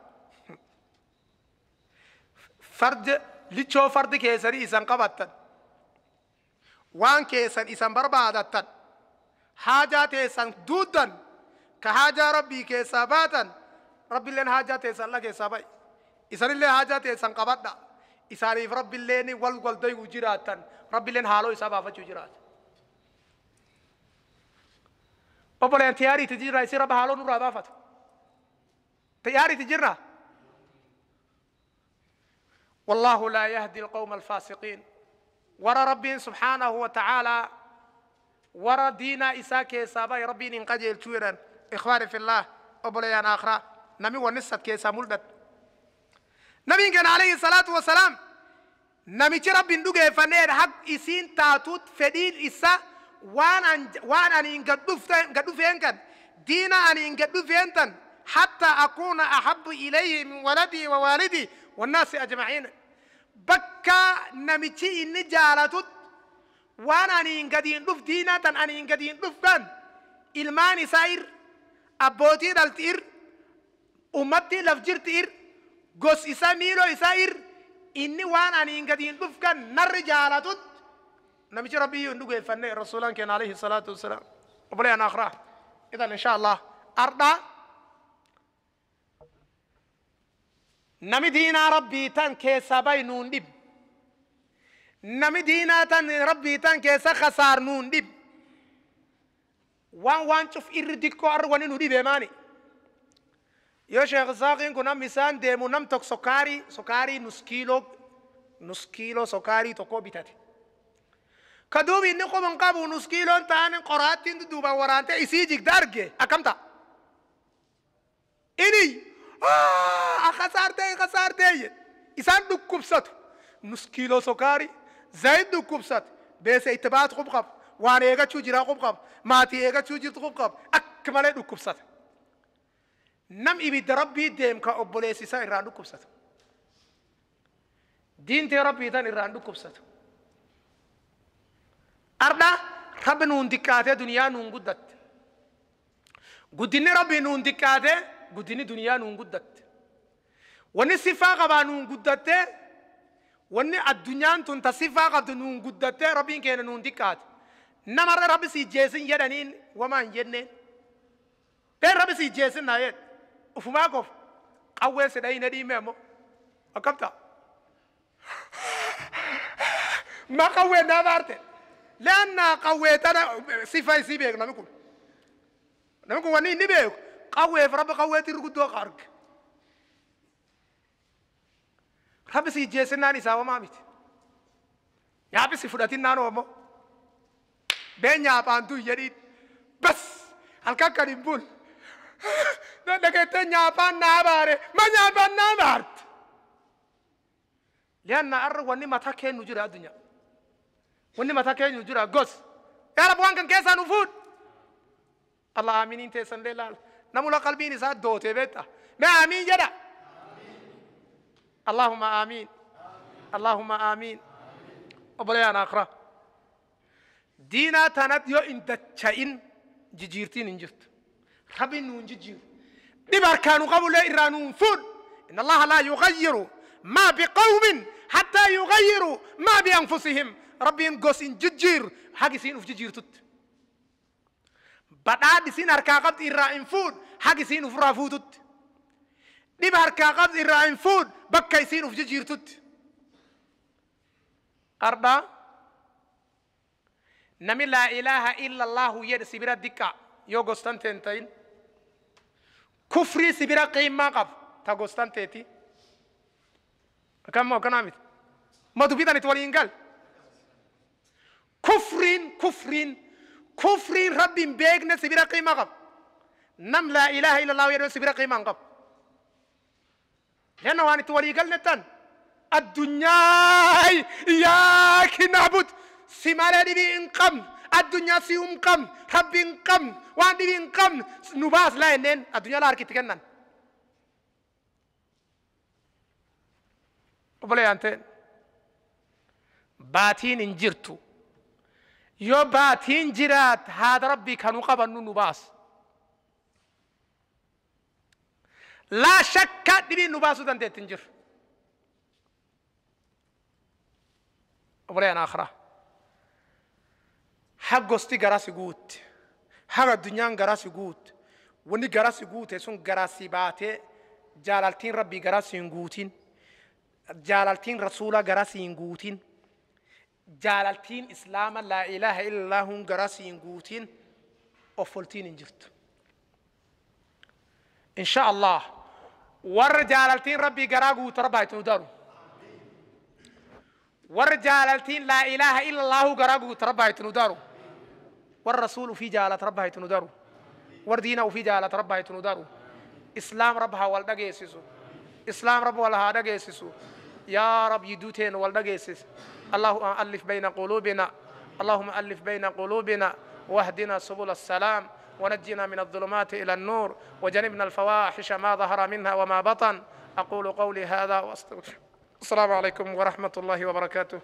[SPEAKER 1] farda lichoo fardi keessanii isan qabattan, waan keessan isan barbaadattan, haajaa teessan duuddan, ka haajaa Rabbii keessaa baatan, Rabbiilleen haajaa teessan alla keessaa ba'i. Isanillee haajaa teessan qabadha. Isaaniif Rabbiilleen wal waldayuu jiraattan, Rabbiilleen haaloo isaa baafachuu jiraata. Obboleen, xiyyaariitti jirra isi Rabba haaloo nurraa baafatu. Xiyyaariitti jirra. والله لا يهدي القوم الفاسقين. ورا ربي سبحانه وتعالى ورا دينا إساك كيسابا ربي إن قجل تويرا. إخواني في الله، أبوليان آخرة، نمي ونسد كيسا مولدت نبي كان عليه الصلاة والسلام، نمي ربي ندوغ فنير حق إسين تاتوت فدين إسا وان أن إن قد فين دينا أن إن قد فين حتى أكون أحب إليه من ولدي ووالدي والناس أجمعين. بكا نمتي إني جالتت وأنا أني إنقدين دف دينا تن أني إنقدين دف كان إلماني ساير، أبوتي دلتير، أمتي لفجرتير، قص إسا ميلو إساير، إني وأنا أني إنقدين دف كان نر جالتت نمتي ربي يندوغ فني رسولا كان عليه الصلاة والسلام. وبلي أنا أخرى إذا إن شاء الله أرضى nami diinaa Rabbii tan keessa bay nuun dhib, nami diinaa tan Rabbii tan keessa khasaar nuun dhib. Waan cuf irri dikkoo arri wani nu dhibe maani? Yoo Sheekh Isaaqiin kun amma isaan deemu, nam tokko sokaarii nus kiiloo sokaarii tokko bitate. Ka duubi inni quban qabu nus kiiloon ta'an qoraattiin dudduubaan waraante isii jigda arge, akkam ta'a? Inni خسارتي خسارتي. isaan dhukkubsatu nus kiiloo sokaarii zayit dhukkubsatu, beesa itti baatu qub qaba, waan eegachuu jira qub qaba, maatii eegachuu jirtu qub qaba, akka malee dhukkubsata. Nam ibidda Rabbii deem ka obboleessi isaa irraan dhukkubsatu, diintee Rabbii tan irraan dhukkubsatu. Ardha Rabbi nuun diqqaatee duniyaa nuun guddatte. Guddinni Rabbii nuun diqqaatee guddinni duniyaa nuun guddatte. Wanni sifaa qabaa nuun guddatte, wanni addunyaan tun ta sifaa qabdu nuun guddatte, Rabbiin keenya nuun diqqaate. Namarra Rabbi si jeesin jedhaniin wamaa hin jenneen. Been Rabbi si jeesin naa jedhe ufumaa qof qawwee si dhayine dhiime ammoo akkam ta'a? Ma qawwee naa baarte leannaa qawwee tana sifa isii beeku. Namni kun wanni inni beeku qawweef Rabbi qawweetti guddoo arge. Rabbi si jeesinnaan isaa wamaa miti. Nyaaphi si fudhatinnaan ammoo been nyaaphaan du'i jedhiin bas halkan kan hin bul dhageettee nyaaphaan naa baare ma nyaaphaan naa baarte. Lianna arra wanni mataa kennu jira addunyaa. Wanni mataa kennu jira gos. Yaa Rabbi, waan kan keessaa nu fuudh. Allah aaminiin teessan lee laala. Namula qalbiin isaa dootee beekta. Mee aamiin jedha. اللهم آمين، اللهم آمين. Obboleeyyan akhira. Diinaa tanat yoo hin dacha'in jijjiirtiin hin jirtu. Rabbiin nuun jijjiiru. Dhib harkaa nu qabullee irraa nuun fuudhu. Inna Allaha laa yughayyiru maa biqawmin hattaa yughayyiru maa bianfusihim. Rabbiin gos hin jijjiiru haga isiin uf jijjiirtutti. Badhaadhi isiin harkaa qabdi irraa hin fuudhu haga isiin ufirraa fuututti. Dhib harkaa qabdi irraa hin fuudhu bakka isiin uf jijjiirtutti. Ardhaa nami laa ilaaha illa Allahu jedhe si bira diqqaa yoo gostan teen ta'in. Kufrii si bira qiimmaa qabu ta gostan teeti. Akkammoo akkanaa miti. Ma dubbitan itti waliin gal. Kufriin kufriin kufriin rabbi hin beekne si bira qiimmaa qabu. Nam laa ilaaha illa Allahu jedhu si bira qiimmaa hin qabu. Lenna waan itti walii galne tan addunyaa iyyaaki na'bud si malee dhibii hin qabnu addunyaa si hin qabnu rabbi hin qabnu waan dhibii hin qabnu nu baas laa jenneen addunyaa laa harkitti kennan. Obboleeyyan ta'en baatiin hin jirtu yoo baatiin jiraat haada rabbii kanu qabannu nu baas. Laa shakka dhibiin nu baasuu dandeetti hin jiru. Obboleeyyan akhiraa. Haga gosti garaa si guutte, haga addunyaan garaa si guutte, wanni garaa si guute sun garaa si baatee jaalaltiin rabbii garaa si hin guutin, jaalaltiin rasuulaa garaa si hin guutin, jaalaltiin islaama laa ilaaha illallaahuun garaa si hin guutin, offoltiin hin jirtu. Insha Allah warra jaalaltiin rabbii garaa guutu rabba itti nu daru. Warra jaalaltiin laa ilaaha illallaahu garaa guutu rabba itti nu daru. Warra rasuul ufii jaalatu rabba itti nu daru. Warra diina ufii jaalatu rabba itti nu daru. Islaam rabba haa wal dhageessisu. Islaam rabba wal haa dhageessisu. Yaa Rabbi jidduu teen wal dhageessis. Allahumma allif bayna quluubina. Allahumma allif bayna quluubina. Wahdina subula salaam. ونجنا من الظلمات إلى النور وجنبنا الفواحش ما ظهر منها وما بطن. أقول قولي هذا وأستغفر. السلام عليكم ورحمة الله وبركاته.